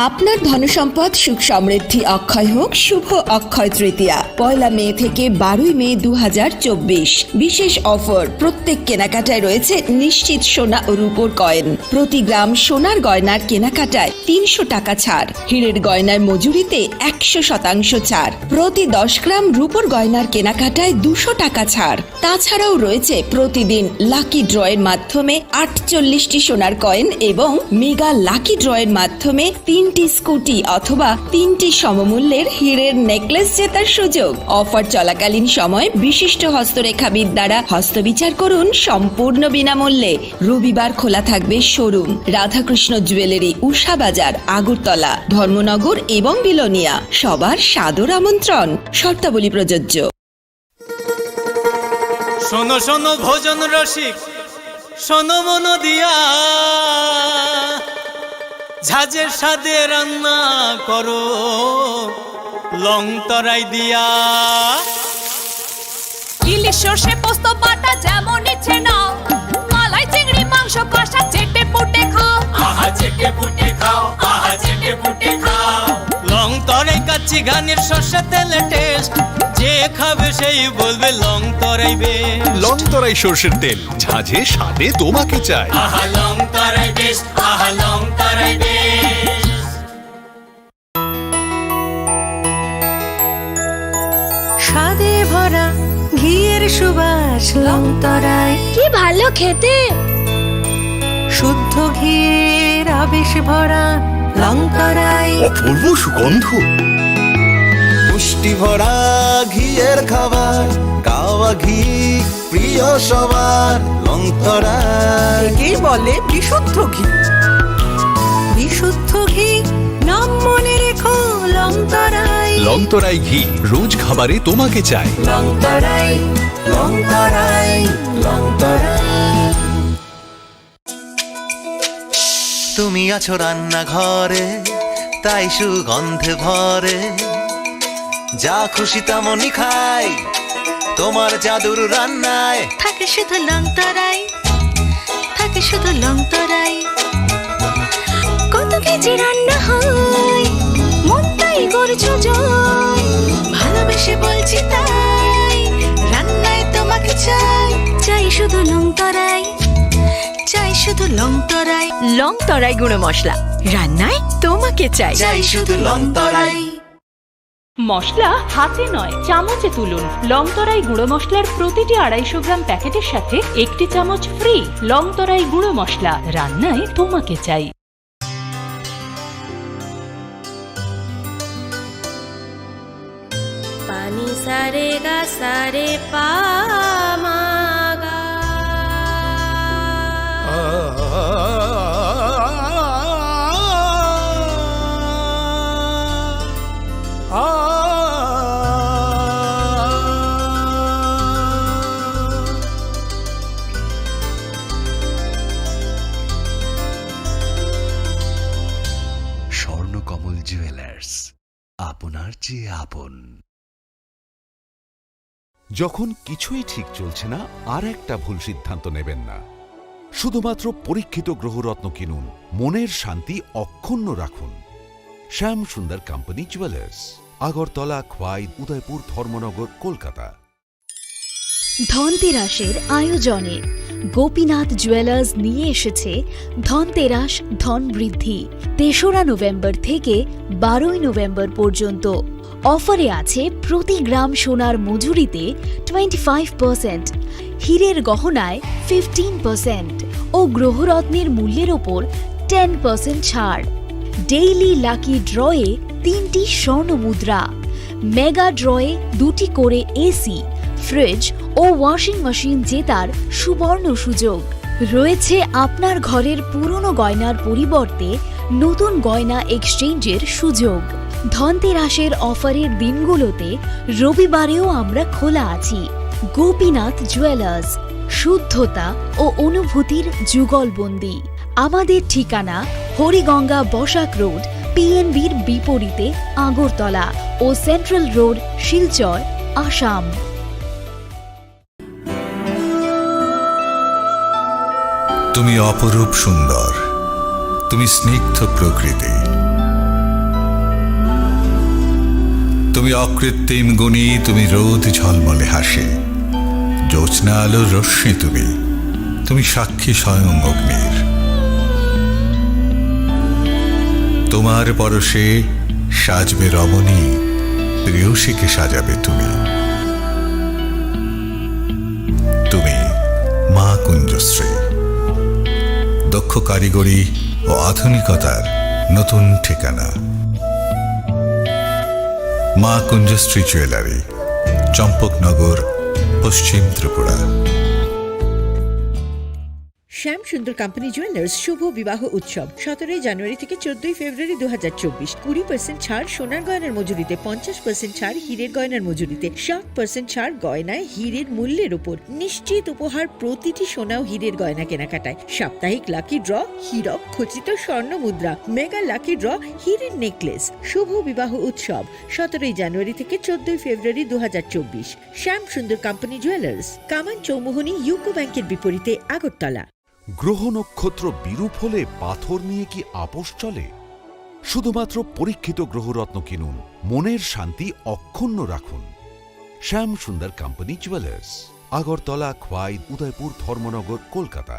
আপনার ধনসম্পদ সুখ সমৃদ্ধি অক্ষয় হোক শুভ অক্ষয় তৃতীয়া। পয়লা মে থেকে বারোই মে দু হাজার চব্বিশ। বিশেষ অফার, প্রত্যেক কেনাকাটায় রয়েছে নিশ্চিত সোনা ও রূপোর কয়েন। প্রতি গ্রাম সোনার গয়নার কেনাকাটায় তিনশো টাকা ছাড়, হীরের গয়নার মজুরিতে একশো শতাংশ ছাড়, প্রতি দশ গ্রাম রূপোর গয়নার কেনাকাটায় দুশো টাকা ছাড়। তাছাড়াও রয়েছে প্রতিদিন লাকি ড্রয়ের মাধ্যমে আটচল্লিশটি সোনার কয়েন এবং মেগা লাকি ড্রয়ের মাধ্যমে তিনটি স্কুটি অথবা তিনটি সমমূল্যের হীরের নেকলেস জেতার সুযোগ। অফার চলাকালীন সময় বিশিষ্ট হস্তরেখাবিদ দ্বারা হস্তবিচার করুন সম্পূর্ণ বিনামূল্যে। রবিবার খোলা থাকবে শোরুম। রাধাকৃষ্ণ জুয়েলারি, উষা বাজার, আগরতলা, ধর্মনগর এবং বিলোনিয়া। সবার সাদর আমন্ত্রণ। শর্তাবলী প্রযোজ্য। শোনো শোনো ভোজন রসিক, শোনো মন দিয়া, ঝাঁঝের স্বাদে রান্না করো লং তরাই দিয়া। ইলিশ সর্ষে পোস্ত বাটা যেমন ইচ্ছে নাও, মালাই চিংড়ি মাংস কষা চেটে পুটে খাও। আহা চেটে পুটে খাও, আহা চেটে পুটে খাও। লং তরাই কাচ্চি ঘানির সর্ষে তেলে টেস্ট, যে খাবে সেই বলবে লং তরাই বেস্ট। লং তরাই সর্ষের তেল, ঝাঁঝে স্বাদে তোমাকে চাই। আহা লং তরাই বেস্ট, আহা লং তরাই বেস্ট। স্বাদে ভরা ঘিয়ের সুবাস লং তরাই। কি ভালো খেতে। শুদ্ধ ঘিয়ের আবেশ ভরা লং তরাই। অপূর্ব সুগন্ধ। পুষ্টি ভরা ঘিয়ের খাবার, গাওয়া ঘি প্রিয় সবার লং তরাই। একেই বলে বিশুদ্ধ ঘি। বিশুদ্ধ ঘি, নাম মনে রেখো লং তরাই। লং তরাই ঘি, রোজ খাবারে তোমাকে চাই। লং তরাই, লং তরাই, লং তরাই। তুমি আছো রান্নাঘরে, তাই সুগন্ধে ভরে। যা খুশি তেমনই খাই, তোমার জাদুর রান্নায়। থাকে শুধু লং তরাই, থাকে শুধু লং তরাই। কত কেজি রান্না হয়, মনটাই করছো জয়। ভালোবেসে বলছি তাই, রান্নায় তোমাকে চাই। চাই শুধু লং তরাই, চাই শুধু লং তরাই। লং তরাই গুঁড়ো মশলা, রান্নায় তোমাকে চাই। চাই শুধু লং তরাই। মশলা হাতে নয়, চামচে তুলুন। লং তরাই গুঁড়ো মশলার প্রতিটি আড়াইশো গ্রাম প্যাকেটের সাথে একটি চামচ ফ্রি। লং তরাই গুঁড়ো মশলা, রান্নায় তোমাকে চাই। Pani sare ga sare pa ma ga. Swarnakamal jewellers, আপনার চেয়ে আপন। যখন কিছুই ঠিক চলছে না, আর একটা ভুল সিদ্ধান্ত নেবেন না। শুধুমাত্র পরীক্ষিত গ্রহরত্ন কিনুন, মনের শান্তি অক্ষুণ্ণ রাখুন। শ্যাম সুন্দর কোম্পানি জুয়েলার্স, আগরতলা, খোয়াই, উদয়পুর, ধর্মনগর, কলকাতা। ধনতেরাসের আয়োজনে গোপীনাথ জুয়েলার্স নিয়ে এসেছে ধনতেরাস ধন বৃদ্ধি। তেসরা নভেম্বর থেকে বারোই নভেম্বর পর্যন্ত। অফারে আছে প্রতি গ্রাম সোনার মজুরিতে টোয়েন্টি ফাইভ পার্সেন্ট, হীরের গহনায় ফিফটিন পার্সেন্ট ও গ্রহরত্নের মূল্যের ওপর টেন পার্সেন্ট ছাড়। ডেইলি লাকি ড্রয়ে তিনটি স্বর্ণ মুদ্রা, মেগা ড্রয়ে দুটি করে এসি, ফ্রিজ ও ওয়াশিং মেশিন জেতার সুবর্ণ সুযোগ। রয়েছে আপনার ঘরের পুরনো গয়নার পরিবর্তে নতুন গয়না এক্সচেঞ্জের সুযোগ। ধনতেরাসের অফারের দিনগুলোতে রবিবারেও আমরা খোলা আছি। গোপীনাথ জুয়েলার্স, শুদ্ধতা ও অনুভূতির যুগলবন্দি। আমাদের ঠিকানা হরিগঙ্গা বসাক রোড, পিএনবির বিপরীতে আগরতলা ও সেন্ট্রাল রোড, শিলচর, আসাম। তুমি অপরূপ সুন্দর, তুমি স্নিগ্ধ প্রকৃতি, তুমি অকৃত্রিম গুণী, তুমি রোদ ঝলমলে হাসি, জ্যোৎস্না আলোর রশ্মি তুমি, তুমি সাক্ষী স্বয়ং অগ্নির। তোমার পরশে সাজবে রমণী, প্রেয়সীকে সাজাবে তুমি। তুমি মা কুঞ্জশ্রী, দক্ষ কারিগরি ও আধুনিকতার নতুন ঠিকানা। মা কুঞ্জশ্রী জুয়েলারি, চম্পকনগর, পশ্চিম ত্রিপুরা। শ্যাম সুন্দর কোম্পানি জুয়েলার্স শুভ বিবাহ উৎসব সতেরোই জানুয়ারি থেকে চোদ্দই ফেব্রুয়ারি দু হাজার চব্বিশ। কুড়ি পার্সেন্ট ছাড় সোনার গয়নার মজুরিতে, পঞ্চাশ পার্সেন্ট ছাড় হীরের গয়নার মজুরিতে, সাত পার্সেন্ট ছাড় গয়নায় হীরের মূল্যের উপর। নিশ্চিত উপহার প্রতিটি সোনা ও হীরের গয়না কেনাকাটায়। সাপ্তাহিক লাকি ড্র, হীরক খচিত স্বর্ণ মুদ্রা, মেগা লাকি ড্র, হীরের নেকলেস। শুভ বিবাহ উৎসব সতেরোই জানুয়ারি থেকে চোদ্দই ফেব্রুয়ারি দু হাজার চব্বিশ। শ্যাম সুন্দর কোম্পানি জুয়েলার্স, কামান চৌমুহনী ইউকো ব্যাংকের বিপরীতে আগরতলা। গ্রহ নক্ষত্র বিরূপ হলে পাথর নিয়ে কি আপোষ চলে? শুধুমাত্র পরীক্ষিত গ্রহরত্ন কিনুন, মনের শান্তি অক্ষুণ্ণ রাখুন। শ্যাম সুন্দর কোম্পানি জুয়েলার্স, আগরতলা, খোয়াই, উদয়পুর, ধর্মনগর, কলকাতা।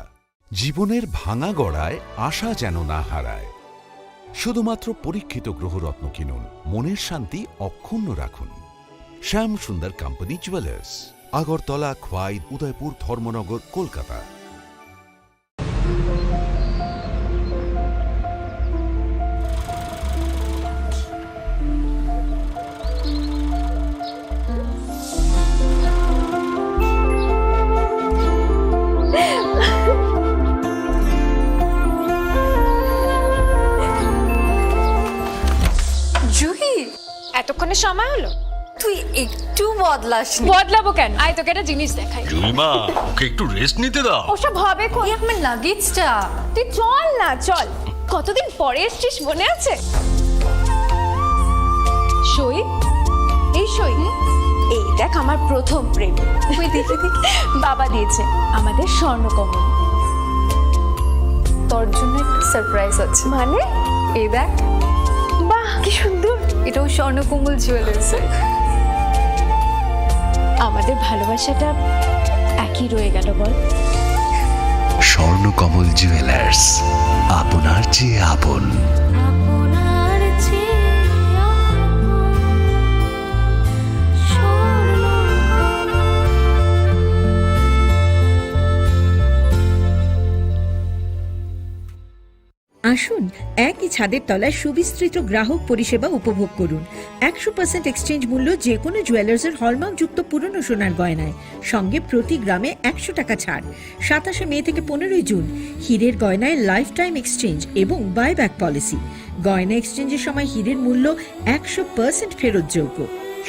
জীবনের ভাঙা গড়ায় আশা যেন না হারায়। শুধুমাত্র পরীক্ষিত গ্রহরত্ন কিনুন, মনের শান্তি অক্ষুণ্ণ রাখুন। শ্যাম সুন্দর কোম্পানি জুয়েলার্স, আগরতলা, খোয়াই, উদয়পুর, ধর্মনগর, কলকাতা। জুহি, এতক্ষণে সময় হলো? তুই একটু বদলাসনি। বদলাবো কেন? আয়, তোকে একটা জিনিস দেখাই। জুলিমা, ওকে একটু রেস্ট নিতে দাও। ওসব হবে কোন? এই আমার লাগেজটা। তুই চল না, চল। কতদিন পরে এসছিস, মনে আছে? সই, এই সই। এই দেখ, আমার প্রথম প্রেম। ওই দেখি, দেখি। বাবা দিয়েছে আমাদের স্বর্ণকমল। তোর জন্য একটা সারপ্রাইজ আছে। মানে? এই দেখ। বাহ, কি সুন্দর। এটাও স্বর্ণকমল জুয়েলার্সের। আমাদের ভালোবাসাটা একই রয়ে গেল, বল? স্বর্ণকমল জুয়েলার্স, আপনার চেয়ে আপন। আপনার চেয়ে আপন। আসুন, একই ছাদের তলায় সুবিস্তৃত গ্রাহক পরিষেবা উপভোগ করুন। একশো পার্সেন্ট এক্সচেঞ্জ মূল্য যে কোনো জুয়েলার্সের হলমার্কযুক্ত পুরনো সোনার গয়নায়, সঙ্গে প্রতি গ্রামে একশো টাকা ছাড়। সাতাশে মে থেকে পনেরোই জুন, হীরের গয়নায় লাইফ টাইম এক্সচেঞ্জ এবং বাইব্যাক পলিসি। গয়না এক্সচেঞ্জের সময় হীরের মূল্য একশো পার্সেন্ট ফেরতযোগ্য।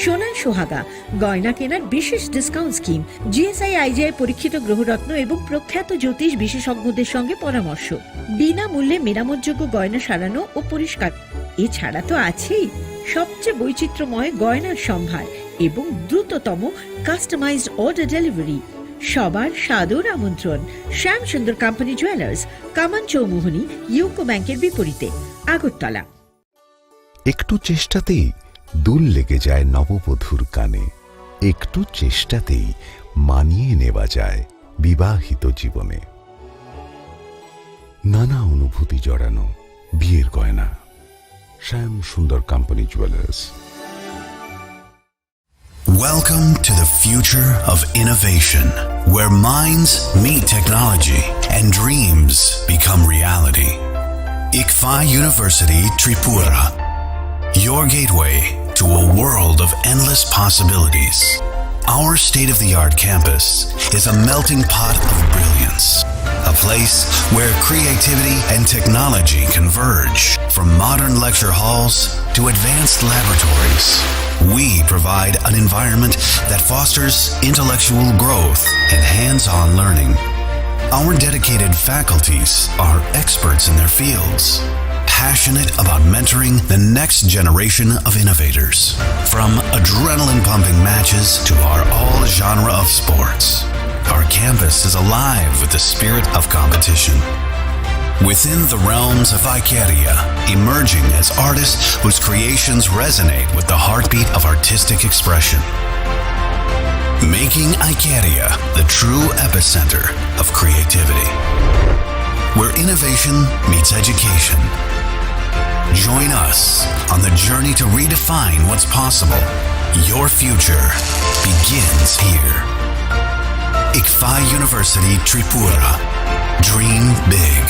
সোনায় সোহাগা, গয়না কেনার বিশেষ ডিসকাউন্ট স্কিম, জিএসআই আইজিআই পরীক্ষিত গ্রহরত্ন এবং প্রখ্যাত জ্যোতিষ বিশেষজ্ঞদের সঙ্গে পরামর্শ, বিনামূল্যে মেরামতযোগ্য গয়না সারানো ও পরিষ্কার। এছাড়া তো আছেই সবচেয়ে বৈচিত্র্যময় গয়নার সম্ভার এবং দ্রুততম কাস্টমাইজড অর্ডার ডেলিভারি। সবার সাদর আমন্ত্রণ শ্যাম সুন্দর কোম্পানি জুয়েলার্স, কামান চৌমুহনী, ইউকো ব্যাংকের বিপরীতে, আগরতলা। একটু চেষ্টাতেই দুল লেগে যায় নববধূর কানে। একটু চেষ্টাতেই মানিয়ে নেওয়া যায় বিবাহিত জীবনে। নানা অনুভূতি জড়ানো বিয়ের গয়না। শ্যাম সুন্দর company jewellers. Welcome to the future of innovation, where minds meet technology and dreams become reality. Ikfa University Tripura, your gateway to a world of endless possibilities. Our state of the art campus is a melting pot of brilliance, a place where creativity and technology converge. From modern lecture halls to advanced laboratories, we provide an environment that fosters intellectual growth and hands on learning. Our dedicated faculties are experts in their fields, passionate about mentoring the next generation of innovators. From adrenaline pumping matches to our all genre of sports, our campus is alive with the spirit of competition. Within the realms of Icaria, emerging as artists whose creations resonate with the heartbeat of artistic expression. Making Icaria the true epicenter of creativity, where innovation meets education. Join us on the journey to redefine what's possible. Your future begins here. Ikfa University Tripura. Dream big.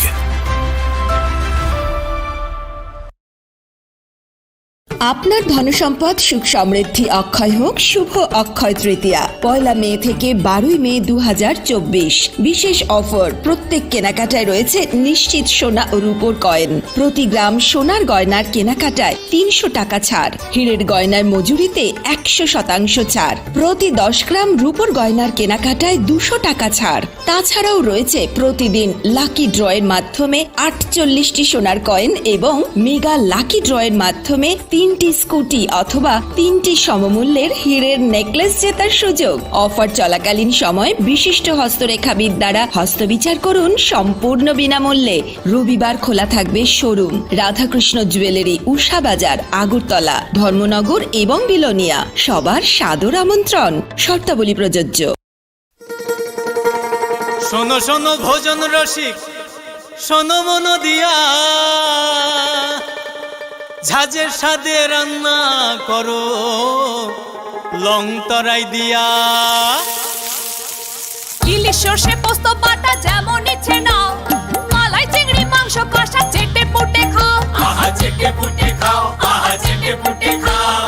আপনার ধনসম্পদ সুখ সমৃদ্ধি অক্ষয় হোক শুভ অক্ষয় তৃতীয়া। পয়লা মে থেকে বারোই মে দু হাজার চব্বিশ। বিশেষ অফার, প্রত্যেক কেনাকাটায় রয়েছে নিশ্চিত সোনা ও রূপোর কয়েন। প্রতি গ্রাম সোনার গয়নার কেনাকাটায় তিনশো টাকা ছাড়। হীরের গয়নার মজুরিতে একশো শতাংশ ছাড়। প্রতি দশ গ্রাম রূপোর গয়নার কেনাকাটায় দুশো টাকা ছাড়। তাছাড়াও রয়েছে প্রতিদিন লাকি ড্রয়ের মাধ্যমে আটচল্লিশটি সোনার কয়েন এবং মেগা লাকি ড্রয়ের মাধ্যমে তিনটি স্কুটি অথবা তিনটি সমমূল্যের হীরের নেকলেস জেতার সুযোগ। অফার চলাকালীন সময় বিশিষ্ট হস্তরেখাবিদ দ্বারা হস্তবিচার করুন সম্পূর্ণ বিনামূল্যে। রবিবার খোলা থাকবে শোরুম। রাধাকৃষ্ণ জুয়েলারি, উষা বাজার, আগরতলা, ধর্মনগর এবং বিলোনিয়া। সবার সাদর আমন্ত্রণ। শর্তাবলী প্রযোজ্য। শোনো শোনো ভোজন রসিক, শোনো মন দিয়া, ঝাঁঝের স্বাদে রান্না করো লং তরাই দিয়া। ইলিশ সর্ষে পোস্ত বাটা যেমন ইচ্ছে নাও, মালাই চিংড়ি মাংস কষা চেটে পুটে খাও। আহা চেটে পুটে খাও, আহা চেটে পুটে খাও।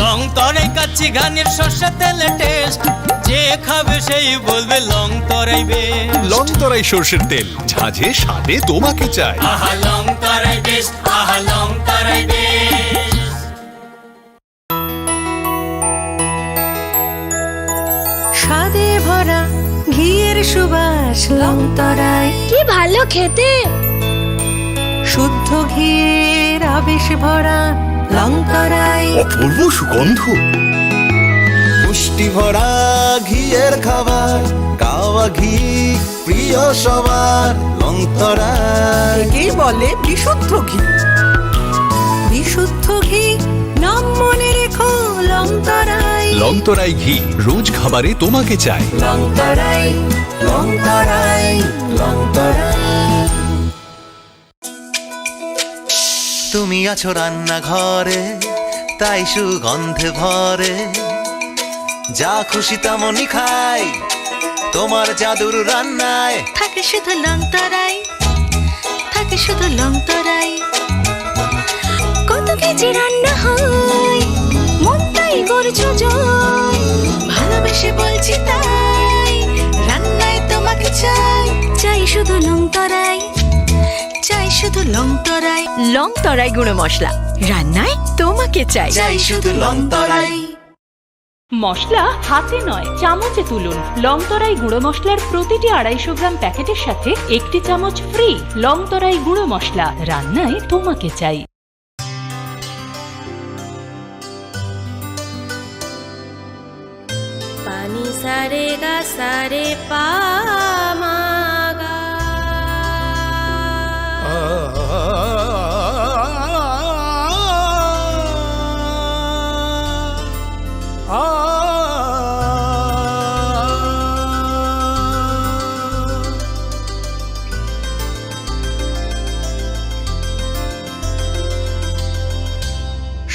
লং তরাই কাচ্চি ঘানির সর্ষে তেলে টেস্ট, যে খাবে সেই বলবে লং তরাই বেস্ট। লং তরাই সর্ষের তেল, ঝাঁঝে স্বাদে তোমাকে চাই। আহা লং তরাই বেস্ট, আহা লং তরাই বেস্ট। স্বাদে ভরা ঘিয়ের সুবাস লং তরাই। কি ভালো খেতে! শুদ্ধ ঘিয়ের আবেশ ভরা লং তরাই। অপূর্ব সুগন্ধ। পুষ্টি ভরা ঘিয়ের খাবার, গাওয়া ঘি প্রিয় সবার লং তরাই। একেই বলে বিশুদ্ধ ঘি। বিশুদ্ধ ঘি, নাম মনে রেখো লং তরাই। লং তরাই ঘি, রোজ খাবারে তোমাকে চাই। লং তরাই, লং তরাই, লং তরাই। তুমি আছো রান্নাঘরে, তাই সুগন্ধে ভরে। যা খুশি তেমনই খাই, তোমার জাদুর রান্নায়। থাকে শুধু লং তরাই, থাকে শুধু লং তরাই। কত কেজি রান্না হয়, মনটাই করছো জয়। ভালোবেসে বলছি তাই, রান্নায় তোমাকে চাই। চাই শুধু লং তরাই, চাই শুধু লং তরাই। লং তরাই গুঁড়ো মশলা, রান্নায় তোমাকে চাই। চাই শুধু লং তরাই। মশলা হাতে নয়, চামচে তুলুন। লং তরাই গুঁড়ো মশলার প্রতিটি আড়াইশো গ্রাম প্যাকেটের সাথে একটি চামচ ফ্রি। লং তরাই গুঁড়ো মশলা, রান্নায় তোমাকে চাই। पानी Sa re ga sa re pa ma ga.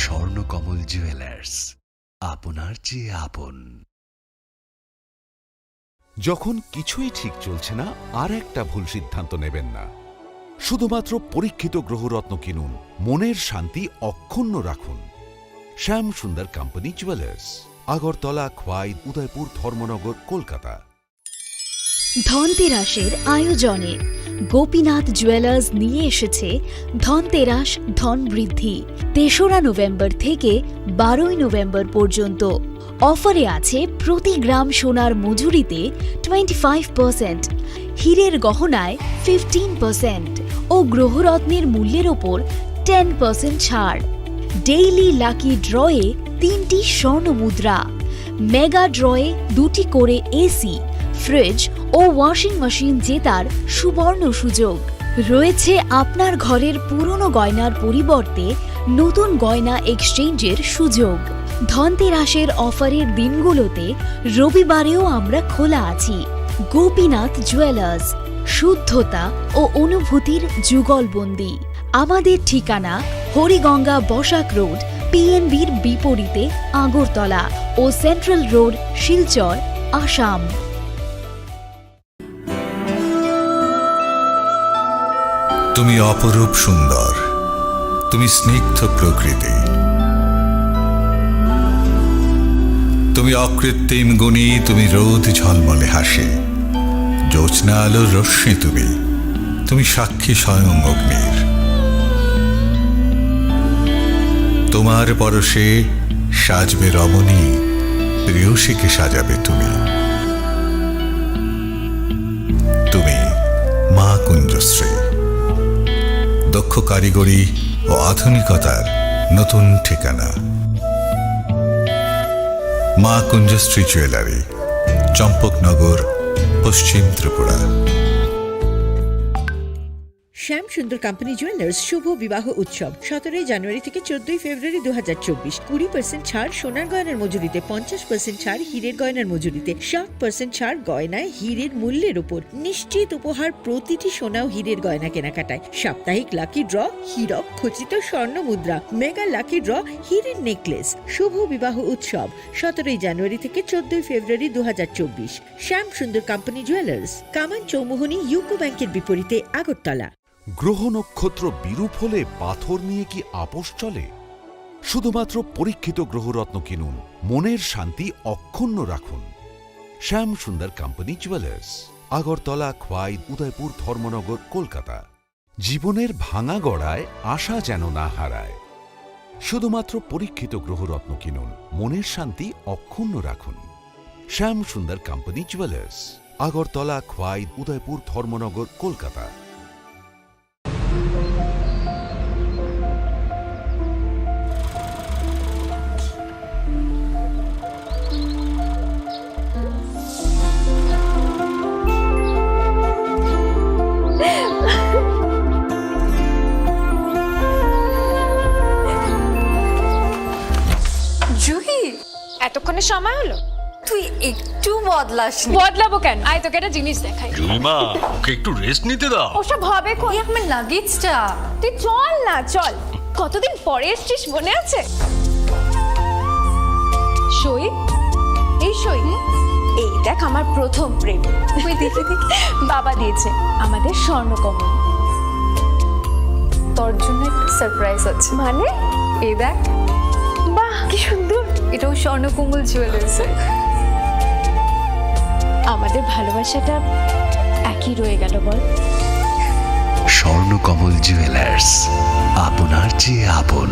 Swarnakamal jewellers, আপনার চেয়ে আপন। যখন কিছুই ঠিক চলছে না, আর একটা ভুল সিদ্ধান্ত নেবেন না। শুধুমাত্র পরীক্ষিত গ্রহরত্ন কিনুন, মনের শান্তি অক্ষুণ্ণ রাখুন। শ্যাম সুন্দর কোম্পানি জুয়েলার্স, আগরতলা, খোয়াই, উদয়পুর, ধর্মনগর, কলকাতা। ধনতেরাসের আয়োজনে গোপীনাথ জুয়েলার্স নিয়ে এসেছে ধনতেরাস ধন বৃদ্ধি। তেসরা নভেম্বর থেকে বারোই নভেম্বর পর্যন্ত অফারে আছে প্রতি গ্রাম সোনার মজুরিতে টোয়েন্টি ফাইভ পার্সেন্ট, হীরের গহনায় ফিফটিন পার্সেন্ট ও গ্রহরত্নের মূল্যের ওপর টেন পার্সেন্ট ছাড়। ডেইলি লাকি ড্রয়ে তিনটি স্বর্ণ মুদ্রা, মেগা ড্রয়ে দুটি করে এসি, ফ্রিজ ও ওয়াশিং মেশিন জেতার সুবর্ণ সুযোগ। রয়েছে আপনার ঘরের পুরনো গয়নার পরিবর্তে নতুন গয়না এক্সচেঞ্জের সুযোগ। ধনতেরাসের অফারের দিনগুলোতে রবিবারেও আমরা খোলা আছি। গোপীনাথ জুয়েলার্স, শুদ্ধতা ও অনুভূতির যুগলবন্দি। আমাদের ঠিকানা হরিগঙ্গা বসাক রোড, পিএনবির বিপরীতে আগরতলা ও সেন্ট্রাল রোড, শিলচর, আসাম। তুমি অপরূপ সুন্দর, তুমি স্নিগ্ধ প্রকৃতি, তুমি অকৃত্রিম গুণী, তুমি রোদ ঝলমলে হাসি, জ্যোৎস্না আলোর রশ্মি তুমি, তুমি সাক্ষী স্বয়ং অগ্নির। তোমার পরশে সাজবে রমণী, প্রেয়সীকে সাজাবে তুমি। তুমি মা কুঞ্জশ্রী, দক্ষ কারিগরি ও আধুনিকতার নতুন ঠিকানা। মা কুঞ্জশ্রী জুয়েলারি, চম্পকনগর, পশ্চিম ত্রিপুরা। শ্যাম সুন্দর কোম্পানি জুয়েলার্স শুভ বিবাহ উৎসব সতেরোই জানুয়ারি থেকে চোদ্দই ফেব্রুয়ারি দু হাজার চব্বিশ। কুড়ি পার্সেন্ট ছাড় সোনার গয়নার মজুরিতে, পঞ্চাশ পার্সেন্ট ছাড় হীরের গয়নার মজুরিতে, সাত পার্সেন্ট ছাড় গয়নায় হীরের মূল্যের উপর। নিশ্চিত উপহার প্রতিটি সোনা ও হীরের গয়না কেনাকাটায়। সাপ্তাহিক লাকি ড্র, হীরক খচিত স্বর্ণ মুদ্রা, মেগা লাকি ড্র, হীরের নেকলেস। শুভ বিবাহ উৎসব সতেরোই জানুয়ারি থেকে চোদ্দই ফেব্রুয়ারি দু হাজার চব্বিশ। শ্যাম সুন্দর কোম্পানি জুয়েলার্স, কামান চৌমুহনী ইউকো ব্যাংকের বিপরীতে আগরতলা। গ্রহ নক্ষত্র বিরূপ হলে পাথর নিয়ে কি আপোষ চলে? শুধুমাত্র পরীক্ষিত গ্রহরত্ন কিনুন, মনের শান্তি অক্ষুণ্ণ রাখুন। শ্যাম সুন্দর কোম্পানি জুয়েলার্স, আগরতলা, খোয়াই, উদয়পুর, ধর্মনগর, কলকাতা। জীবনের ভাঙা গড়ায় আশা যেন না হারায়। শুধুমাত্র পরীক্ষিত গ্রহরত্ন কিনুন, মনের শান্তি অক্ষুণ্ণ রাখুন। শ্যাম সুন্দর কোম্পানি জুয়েলার্স, আগরতলা, খোয়াই, উদয়পুর, ধর্মনগর, কলকাতা। জুহি, এতক্ষণে সময় হলো? তুই একটু বদলাসনি। বদলাবো কেন? আয়, তোকে একটা জিনিস দেখাই। জুলিমা, ওকে একটু রেস্ট নিতে দাও। ওসব হবে কই? এই আমার লাগেজটা। তুই চল না, চল। কতদিন পরে এসছিস, মনে আছে? সই, এই সই। এই দেখ, আমার প্রথম প্রেম। তুই দেখে দেখে। বাবা দিয়েছে আমাদের স্বর্ণকমল। তোর জন্য একটা সারপ্রাইজ আছে। মানে? এই দেখ। বাহ, কি সুন্দর। এটাও স্বর্ণকমল জুয়েলার্সের। আমাদের ভালোবাসাটা একই রয়ে গেল, বল? স্বর্ণকমল জুয়েলার্স, আপনার চেয়ে আপন।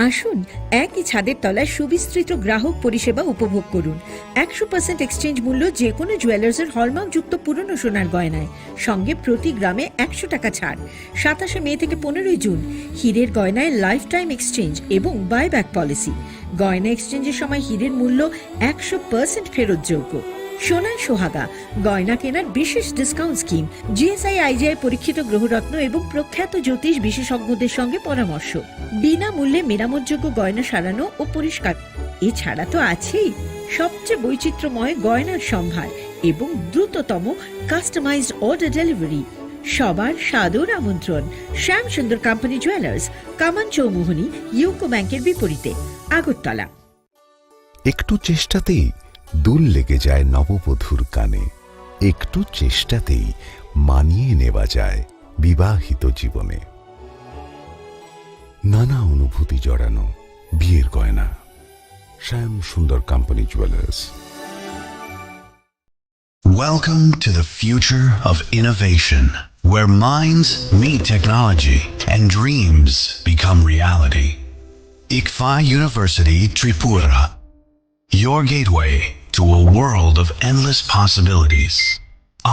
আসুন, একই ছাদের তলায় সুবিস্তৃত গ্রাহক পরিষেবা উপভোগ করুন। একশো পার্সেন্ট এক্সচেঞ্জ মূল্য যে কোনো জুয়েলার্সের হলমার্কযুক্ত পুরনো সোনার গয়নায়, সঙ্গে প্রতি গ্রামে একশো টাকা ছাড়। সাতাশে মে থেকে পনেরোই জুন, হীরের গয়নায় লাইফ টাইম এক্সচেঞ্জ এবং বাইব্যাক পলিসি। গয়না এক্সচেঞ্জের সময় হীরের মূল্য একশো পার্সেন্ট ফেরতযোগ্য। সোনায় সোহাগা, গয়না কেনার বিশেষ ডিসকাউন্ট স্কিম, জিএসআই আইজিআই পরীক্ষিত গ্রহরত্ন এবং প্রখ্যাত জ্যোতিষ বিশেষজ্ঞদের সঙ্গে পরামর্শ, বিনামূল্যে মেরামতযোগ্য গয়না সারানো ও পরিষ্কার। এছাড়া তো আছেই সবচেয়ে বৈচিত্র্যময় গয়নার সম্ভার এবং দ্রুততম কাস্টমাইজড অর্ডার ডেলিভারি। সবার সাদর আমন্ত্রণ শ্যাম সুন্দর কোম্পানি জুয়েলার্স, কামান চৌমুহনী, ইউকো ব্যাংকের বিপরীতে, আগরতলা। একটু চেষ্টাতেই দুল লেগে যায় নববধূর কানে। একটু চেষ্টাতেই মানিয়ে নেওয়া যায় বিবাহিত জীবনে। নানা অনুভূতি জড়ানো বিয়ের গয়না। শ্যাম সুন্দর company jewellers. Welcome to the future of innovation, where minds meet technology and dreams become reality. Ikfa University Tripura, your gateway to a world of endless possibilities.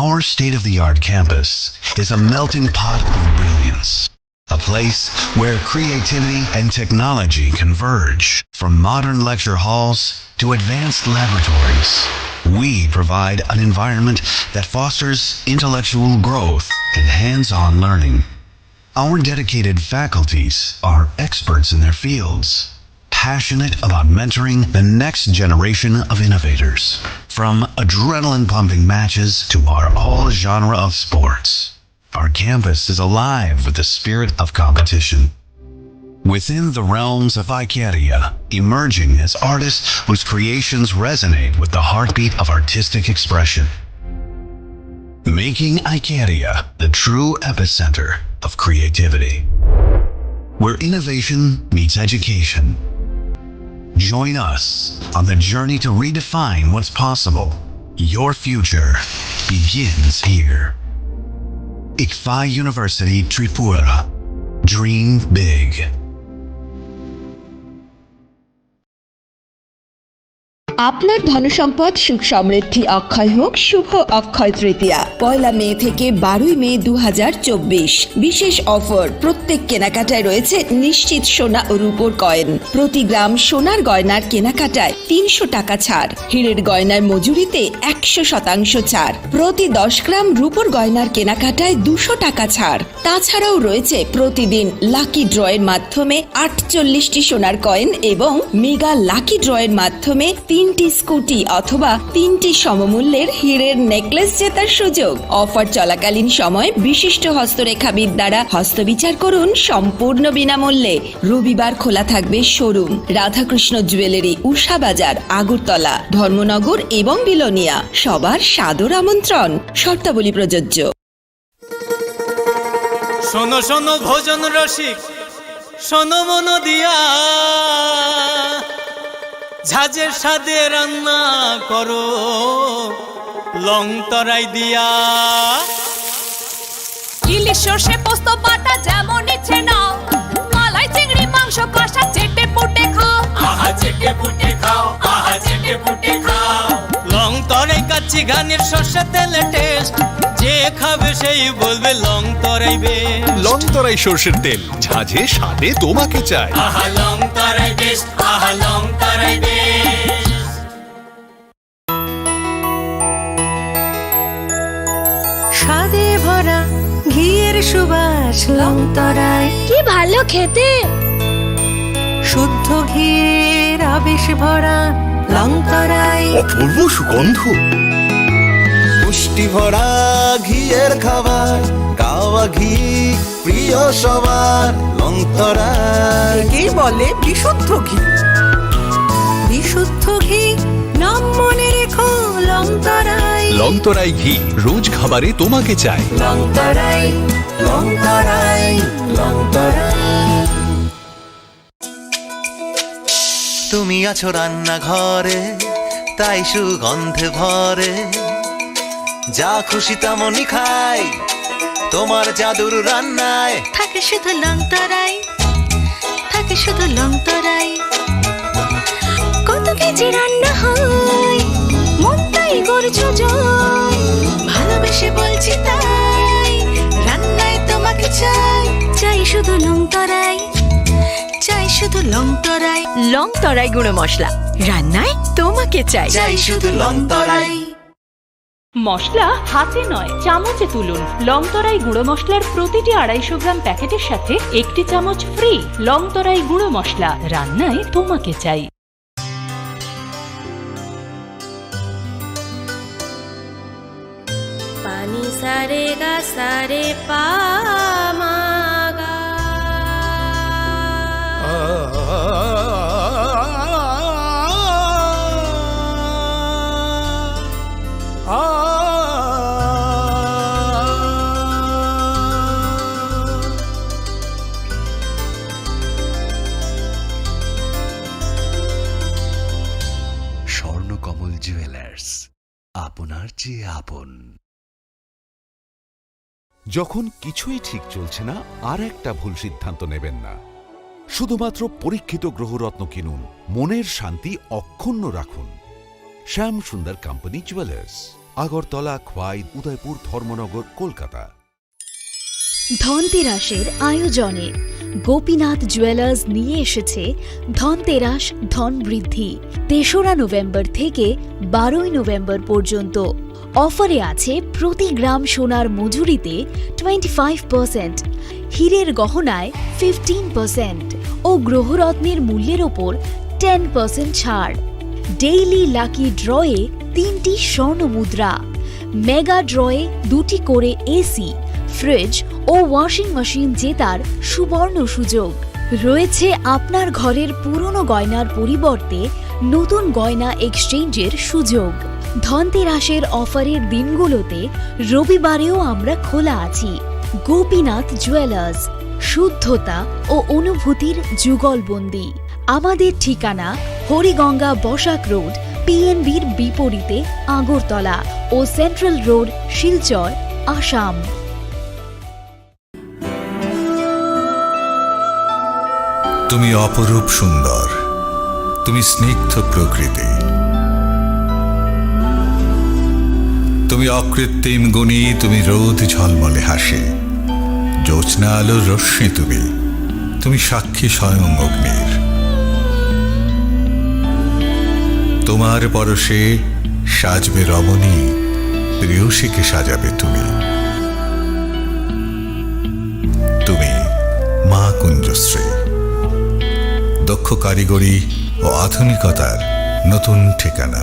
Our state of the art campus is a melting pot of brilliance, a place where creativity and technology converge. From modern lecture halls to advanced laboratories, we provide an environment that fosters intellectual growth and hands on learning. Our dedicated faculties are experts in their fields, passionate about mentoring the next generation of innovators. From adrenaline pumping matches to our all genre of sports, our campus is alive with the spirit of competition. Within the realms of Icaria, emerging as artists whose creations resonate with the heartbeat of artistic expression. Making Icaria the true epicenter of creativity, where innovation meets education. Join us on the journey to redefine what's possible. Your future begins here. Ikfa University Tripura. Dream big. আপনার ধনসম্পদ সুখ সমৃদ্ধি অক্ষয় হোক শুভ অক্ষয় তৃতীয়া। পয়লা মে থেকে বারোই মে দু হাজার চব্বিশ। বিশেষ অফার, প্রত্যেক কেনাকাটায় রয়েছে নিশ্চিত সোনা ও রূপোর কয়েন। প্রতি গ্রাম সোনার গয়নার কেনাকাটায় তিনশো টাকা ছাড়। হীরের গয়নার মজুরিতে একশো শতাংশ ছাড়। প্রতি দশ গ্রাম রূপোর গয়নার কেনাকাটায় দুশো টাকা ছাড়। তাছাড়াও রয়েছে প্রতিদিন লাকি ড্রয়ের মাধ্যমে আটচল্লিশটি সোনার কয়েন এবং মেগা লাকি ড্রয়ের মাধ্যমে তিনটি স্কুটি অথবা তিনটি সমমূল্যের হীরের নেকলেস জেতার সুযোগ। অফার চলাকালীন সময় বিশিষ্ট হস্তরেখাবিদ দ্বারা হস্তবিচার করুন সম্পূর্ণ বিনামূল্যে। রবিবার খোলা থাকবে শোরুম। রাধাকৃষ্ণ জুয়েলারি, উষা বাজার, আগরতলা, ধর্মনগর এবং বিলোনিয়া। সবার সাদর আমন্ত্রণ। শর্তাবলী প্রযোজ্য। শোনো শোনো ভোজন রসিক, শোনো মন দিয়া, ঝাঁঝের স্বাদে রান্না করো লং তরাই দিয়া। ইলিশ সর্ষে পোস্ত বাটা যেমন ইচ্ছে নাও, মালাই চিংড়ি মাংস কষা চেটে পুটে খাও। আহা চেটে পুটে খাও, আহা চেটে পুটে খাও। লং তরাই কাচ্চি ঘানির সর্ষে তেলে টেস্ট, যে খাবে সেই বলবে লং তরাই বেস্ট। লং তরাই সর্ষের তেল, ঝাঁঝে স্বাদে তোমাকে চাই। আহা লং তরাই বেস্ট, আহা লং তরাই বেস্ট। স্বাদে ভরা ঘিয়ের সুবাস লং তরাই। কি ভালো খেতে। শুদ্ধ ঘিয়ের আবেশ ভরা লং তরাই। অপূর্ব সুগন্ধ। পুষ্টি ভরা ঘিয়ের খাবার, গাওয়া ঘি প্রিয় সবার, লং তরাই। একেই বলে বিশুদ্ধ ঘি। বিশুদ্ধ ঘি, নাম মনে রেখো লং তরাই। লং তরাই ঘি, রোজ খাবারে তোমাকে চাই। লং তরাই, লং তরাই, লং তরাই। তুমি আছো রান্নাঘরে, তাই সুগন্ধে ভরে। যা খুশি তেমনই খাই, তোমার জাদুর রান্নায়। থাকে শুধু লং তরাই, শুধু লং তরাই। কত কেজি রান্না হয়, মন তাই করছো জয়। ভালোবেসে বলছি তাই, রান্নায় তোমাকে চাই। চাই শুধু লং তরাই, চাই শুধু লং তরাই। লং তরাই গুঁড়ো মশলা, রান্নায় তোমাকে চাই। চাই শুধু লং তরাই। মশলা হাতে নয়, চামচে তুলুন। লং তরাই গুঁড়ো মশলার প্রতিটি আড়াইশো গ্রাম প্যাকেটের সাথে একটি চামচ ফ্রি। লং তরাই গুঁড়ো মশলা, রান্নায় তোমাকে চাই। Pani sa re ga sa re pa ma ga. Swarnakamal jewellers, আপনার চেয়ে আপন। যখন কিছুই ঠিক চলছে না, আর একটা ভুল সিদ্ধান্ত নেবেন না। শুধুমাত্র পরীক্ষিত গ্রহরত্ন কিনুন, মনের শান্তি অক্ষুণ্ণ রাখুন। শ্যাম সুন্দর কোম্পানি জুয়েলার্স, আগরতলা, খোয়াই, উদয়পুর, ধর্মনগর, কলকাতা। ধনতেরাসের আয়োজনে গোপীনাথ জুয়েলার্স নিয়ে এসেছে ধনতেরাস ধন বৃদ্ধি। তেসরা নভেম্বর থেকে বারোই নভেম্বর পর্যন্ত অফারে আছে প্রতি গ্রাম সোনার মজুরিতে টোয়েন্টি ফাইভ পার্সেন্ট, হীরের গহনায় ফিফটিন পার্সেন্ট ও গ্রহরত্নের মূল্যের ওপর টেন পার্সেন্ট ছাড়। ডেইলি লাকি ড্রয়ে তিনটি স্বর্ণ মুদ্রা, মেগা ড্রয়ে দুটি করে এসি, ফ্রিজ ও ওয়াশিং মেশিন জেতার সুবর্ণ সুযোগ। রয়েছে আপনার ঘরের পুরনো গয়নার পরিবর্তে নতুন গয়না এক্সচেঞ্জের সুযোগ। ধনতেরাসের অফারের দিনগুলোতে রবিবারেও আমরা খোলা আছি। গোপীনাথ জুয়েলার্স, শুদ্ধতা ও অনুভূতির যুগলবন্দি। আমাদের ঠিকানা হরিগঙ্গা বসাক রোড, পিএনবির বিপরীতে আগরতলা ও সেন্ট্রাল রোড, শিলচর, আসাম। তুমি অপরূপ সুন্দর, তুমি স্নিগ্ধ প্রকৃতি, তুমি অকৃত্রিম গুণী, তুমি রোদ ঝলমলে হাসি, জ্যোৎস্না আলোর রশ্মি তুমি, তুমি সাক্ষী স্বয়ং অগ্নির। তোমার পরশে সাজবে রমণী, প্রেয়সীকে সাজাবে তুমি। তুমি মা কুঞ্জশ্রী, দক্ষ কারিগরি ও আধুনিকতার নতুন ঠিকানা।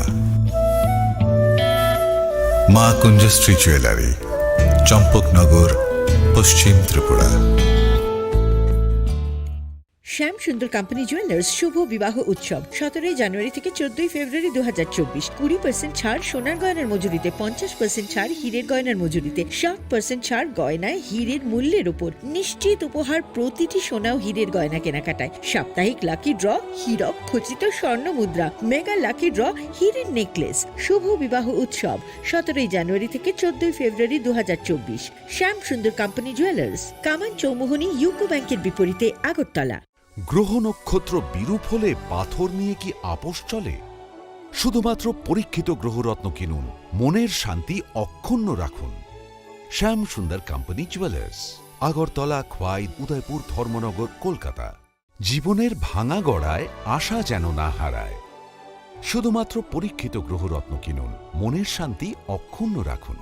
মা কুঞ্জশ্রী জুয়েলারি, চম্পকনগর, পশ্চিম ত্রিপুরা। শ্যাম সুন্দর কোম্পানি জুয়েলার্স শুভ বিবাহ উৎসব সতেরোই জানুয়ারি থেকে চোদ্দই ফেব্রুয়ারি দু হাজার চব্বিশ। কুড়ি পার্সেন্ট ছাড় সোনার গয়নার মজুরিতে, পঞ্চাশ পার্সেন্ট ছাড় হীরের গয়নার মজুরিতে, ষাট পার্সেন্ট ছাড় গয়নায় হীরের মূল্যের উপর। নিশ্চিত উপহার প্রতিটি সোনা ও হীরের গয়না কেনাকাটায়। সাপ্তাহিক লাকি ড্র, হীরক খচিত স্বর্ণ মুদ্রা, মেগা লাকি ড্র, হীরের নেকলেস। শুভ বিবাহ উৎসব সতেরোই জানুয়ারি থেকে চোদ্দই ফেব্রুয়ারি দু হাজার চব্বিশ। শ্যাম সুন্দর কোম্পানি জুয়েলার্স, কামান চৌমুহনী ইউকো ব্যাংকের বিপরীতে আগরতলা। গ্রহ নক্ষত্র বিরূপ হলে পাথর নিয়ে কি আপোষ চলে? শুধুমাত্র পরীক্ষিত গ্রহরত্ন কিনুন, মনের শান্তি অক্ষুণ্ণ রাখুন। শ্যাম সুন্দর কোম্পানি জুয়েলার্স, আগরতলা, খোয়াই, উদয়পুর, ধর্মনগর, কলকাতা। জীবনের ভাঙা গড়ায় আশা যেন না হারায়। শুধুমাত্র পরীক্ষিত গ্রহরত্ন কিনুন, মনের শান্তি অক্ষুণ্ণ রাখুন।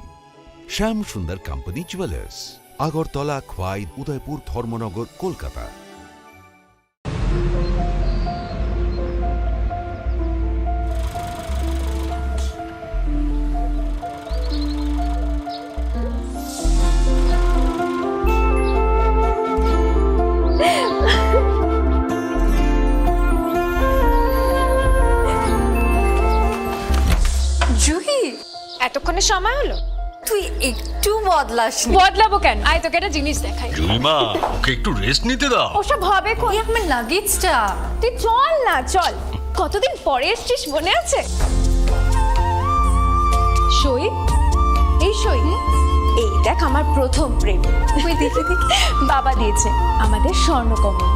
শ্যাম সুন্দর কোম্পানি জুয়েলার্স, আগরতলা, খোয়াই, উদয়পুর, ধর্মনগর, কলকাতা। জুহি, এতক্ষণে সময় হলো? তুই একটু বদলাসনি। বদলাবো কেন? আয়, তোকে একটা জিনিস দেখাই। জুইমা, ওকে একটু রেস্ট নিতে দাও। ওসব হবে কোন? এই আমার লাগেজটা। তুই চল না, চল। কতদিন পরে এসছিস, মনে আছে? সই, এই সই। এই দেখ, আমার প্রথম প্রেম। ওই দেখে দেখে বাবা দিয়েছে আমাদের স্বর্ণকমল।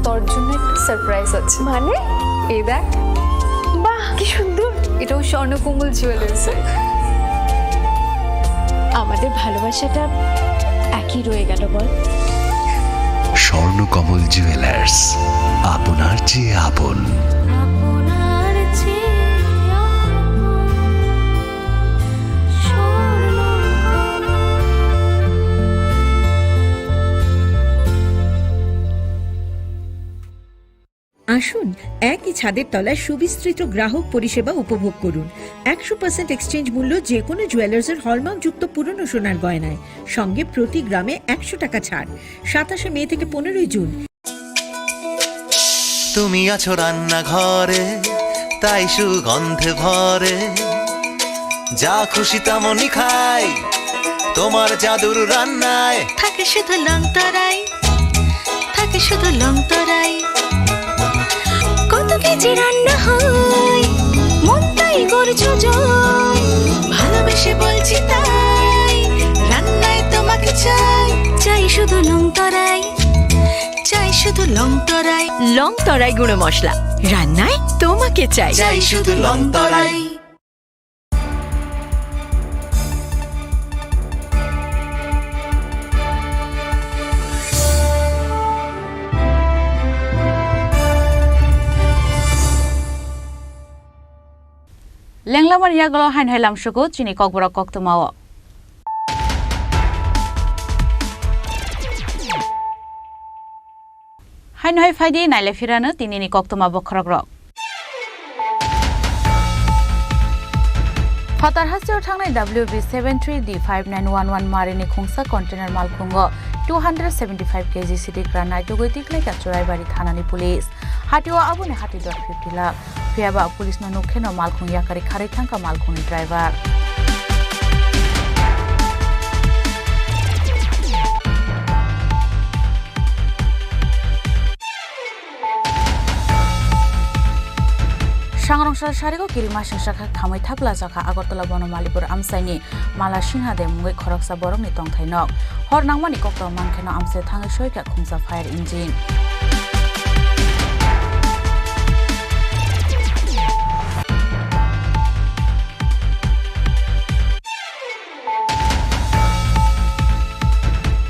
তোর জন্য একটা সারপ্রাইজ আছে। মানে? এই দেখ। বাহ, কি সুন্দর। এটাও স্বর্ণকমল জুয়েলার্সের। আমাদের ভালোবাসাটা একই রয়ে গেল, বল? স্বর্ণকমল জুয়েলার্স, আপনার চেয়ে আপন। আসুন, একই ছাদের তলায় সুবিস্তৃত গ্রাহক পরিষেবা উপভোগ করুন। একশো পার্সেন্ট এক্সচেঞ্জ মূল্য যে কোনো জুয়েলার্সের হলমার্কযুক্ত পুরনো সোনার গয়নায়, সঙ্গে প্রতি গ্রামে একশো টাকা ছাড়। সাতাশে মে থেকে পনেরোই জুন। তুমি আছো রান্নাঘরে, তাই সুগন্ধে ভরে। যা খুশি তেমনই খাই, তোমার জাদুর রান্নায়। থাকে শুধু লং তরাই, থাকে শুধু লং তরাই। কত কেজি রান্না হয়, মন তাই করছো জয়। ভালোবেসে বলছি তাই, রান্নায় তোমাকে চাই। চাই শুধু লং তরাই, চাই শুধু লং তরাই। লং তরাই গুঁড়ো মশলা, রান্নায় তোমাকে চাই। চাই শুধু লং তরাই। Lenglamani yagulo haino hai lamsugo chini kokborok koktwmao. Haino hai phaidi naile phirano tinini koktwma bokhorokrok. Phatar hasteo thangnai W B seven three D five nine one one marini khungsa container malkhungo two hundred seventy five K G sidik rannai tugui tiklaika Churaibari thanani police. Hatio aboni hati dor fifty lakh. Phiyaba police no nukkheno malkhung yakari kharwi thangkha malkhungni driver. Sangrong sal sarigo kirima singsa kha khamwi thapla jakha Agartala Bonomalipur amchaini Mala Singha de mungwi khoroksa borokni tongthai nok. Hor nangmani kokto mankheno amchai thangwi soikha khungsa fire engine.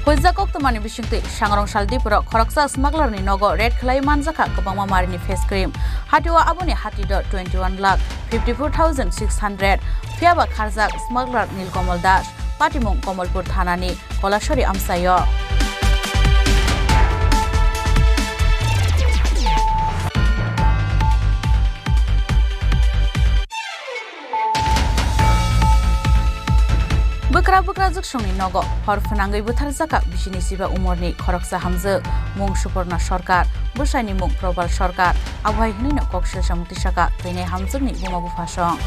Huijak koktwmani bisingtwi Sangrong sal Dipuro khoroksa smuggler ni nogo raid khlai manjakha kwbangma marini face cream. Hatio aboni hati do twenty one lakh fifty four thousand six hundred. Phiyaba kharjak smuggler Nilkamal Das, patimung Kamalpur thanani Kolasori amchaio. Bwkra bwkra juksongni nogo hor phwnangwi butharjakha bisini chiba umorni khoroksa hamjwk, mung Suporna Sarkar, bwsaini mung Probal Sarkar, abohai hwnwino kok selsa mukti saka thwinai hamjwkni buma buphasong.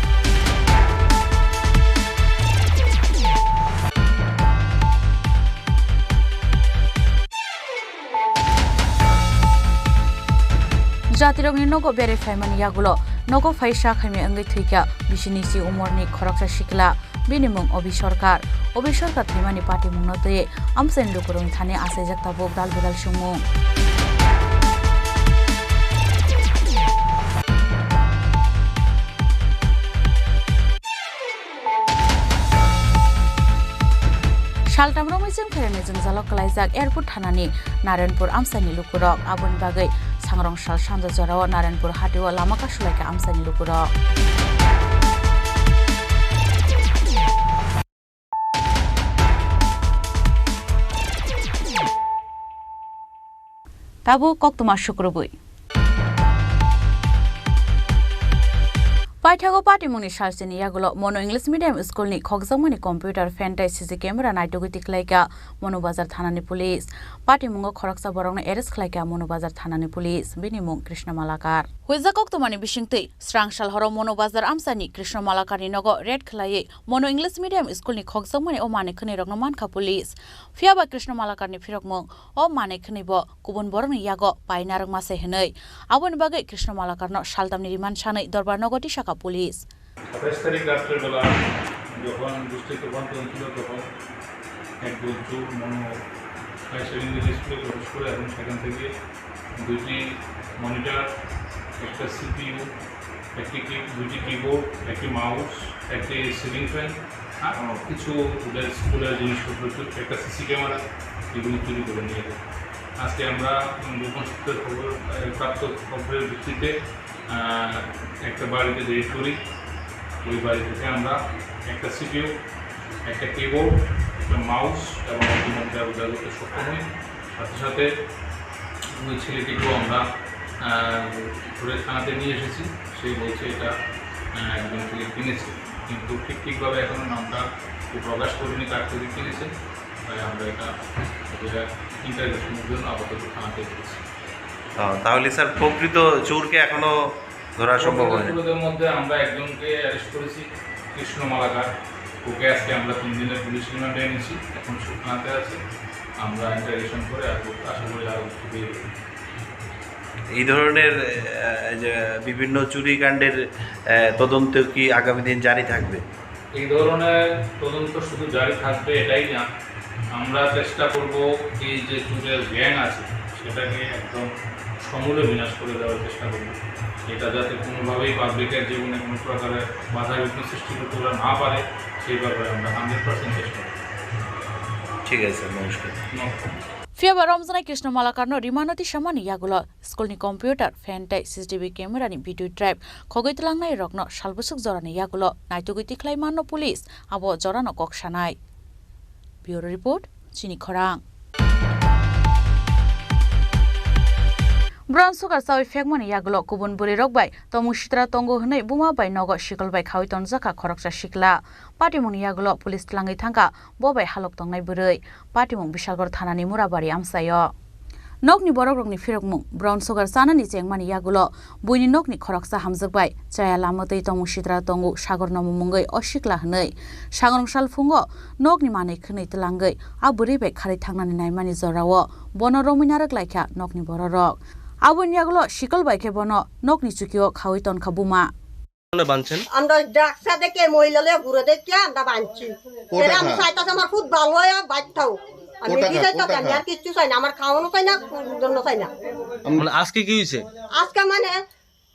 Jatirokni nogo berai phaimani yagulo nogo phaisa khaimya wngwi thwikha bisini si umorni khoroksa sikla, bini mung Obi Sarkar. Obi Sarkar thwimani patimungno twiwi amchaini lukurokni thani achaijak tabuk dal bidal songmung. Saltam romwi chwng phairani jwngjalo kwlaijak airport thanani Narenpur amchaini lukurok. Aboni bagwi sangrong sal sanja jorao Narenpur hatio lama kasulaikha amchaini lukurok. Tabuk koktwma sukrubwi. Paithago patimungni salsini yagulo Mono English Medium School ni khokjakmani computer, fan tei C C camera naitugwi tiklaikha Mono Bazar thanani police. Patimungo khoroksa borokno arrest khlaikha Mono Bazar thanani police. Bini mung Krishna Malakar. Huijak koktwmani bisingtwi srang sal horo Mono Bazar amchaini Krishna Malakarni nogo raid khlaiwi Mono English Medium School ni khokjakmani o manwi khwnwirokno mankha police. Phiyaba Krishna Malakarni phirokmung o manwi khwnwibo kubun borokni yago pai narwkma se hwnwi. Aboni bagwi Krishna Malakarno saltamni remand sanwi dorbar nogo tisakha police. সাতাইশ তারিখ রাত্রেবেলা যখন বুঝতে তখন তখন ছিল, তখন এক বন্ধু মনো হায়ার সেকেন্ডারি স্কুলে প্রবেশ করে এবং সেখান থেকে দুইটি মনিটর, একটা সিপিইউ, একটি কি দুইটি কিবোর্ড, একটি মাউস, একটি সিলিং ফ্যান, আরও কিছু ওদের স্কুলের জিনিসপত্র, একটা সিসি ক্যামেরা, এগুলো চুরি করে নিয়ে যায়। আজকে আমরা, উম, গোপন সূত্রে খবর, আহ, প্রাপ্ত খবরের ভিত্তিতে, আহ, একটা বাড়িতে রেড করি। ওই বাড়ি থেকে আমরা একটা সিপিইউ, একটা কিবোর্ড, একটা মাউস এবং একটি মনিটর উদ্ধার করতে সক্ষম হই। সাথে সাথে ওই ছেলেটিকেও আমরা, আহ, ধরে থানাতে নিয়ে এসেছি। সে বলছে এটা, আহ, একজন থেকে কিনেছে, কিন্তু ঠিক ঠিকভাবে এখনো নামটা কেউ প্রকাশ করেনি কার থেকে কিনেছে। তাই আমরা এটা, এটা ইন্টারোগেশনের জন্য আপাতত থানাতে রেখেছি। ও, তাহলে স্যার, প্রকৃত চোরকে এখনো ধরা সম্ভব প্রকৃত হয়নি। চোরদের মধ্যে আমরা একজনকে অ্যারেস্ট করেছি, কৃষ্ণ মালাকার। ওকে আজকে আমরা তিন দিনের পুলিশ রিমান্ডে এনেছি, এখন সে থানাতে আছে। আমরা ইন্টারোগেশন করে আরো, আশা করি আরো কিছু বের হবে। এই ধরনের, আহ, যে বিভিন্ন চুরিকাণ্ডের, আহ, তদন্ত কি আগামী দিন জারি থাকবে? এই ধরনের তদন্ত শুধু জারি থাকবে এটাই না, আমরা চেষ্টা করব এই যে চুরের গ্যাং আছে সেটাকে একদম সমূলে বিনাশ করে দেওয়ার চেষ্টা করব। এটা যাতে কোনোভাবেই পাবলিকের জীবনে কোনো প্রকারের বাধা বিঘ্ন সৃষ্টি করতে ওরা না পারে, সেই ব্যাপারে আমরা হান্ড্রেড পার্সেন্ট চেষ্টা করব। ঠিক আছে, নমস্কার। নমস্কার। Phiya ba romjaknai Krishna Malakarno rimano tisamani yagulo school ni computer, fan tei C C T V camera ni video trap khogwi twlangnai rokno salbwswk jorani yagulo naitugwi tikhlai manno police, abo jorano kok sanai. Bureau report, Chini Khorang. Brown sugar chawi phekmani yagulo kubun bwrwi rok bai tomung sitra tongo hwnwi buma bai nogo sikol bai khawi tonjakha khoroksa sikla. Patimungni yagulo police twlangwi thangkha bo bai halok tongnai bwrwi. Patimung Bishalgarh thanani Murabari amchaio. Nokni borokrokni phirokmung, brown sugar chanani chengmani yagulo buini nokni khoroksa hamjwk bai chaya lamwtwi tomung sitra tongo Sagor Nomo mungwi o sikla hwnwi. Sagrong sal phungo nokni manwi khwnwi twlangwi a bwrwi bai kharwi thangnani naimani jorao bono romwi narwk laikha nokni bororok. Aboni yagulo sikol bai khe bono nokni chukio khawi tonkha buma. মানে বানছেন? আমরা ডাকসা দেখে, মহিলা লয়ে ঘুরে দেখে আমরা বানছি। কোটা এরা আমি খা? চাইতাছি আমার খুব ভালো হয়ে বাইক থাও। আমি কোটা খা? বিজয় চাচা, কোটা আমি খা? আর কিচ্ছু চাই না, আমার খাওয়ানো চাই না, কোনো জন্য চাই না। আম- মানে আজকে কি হয়েছে? আজকে মানে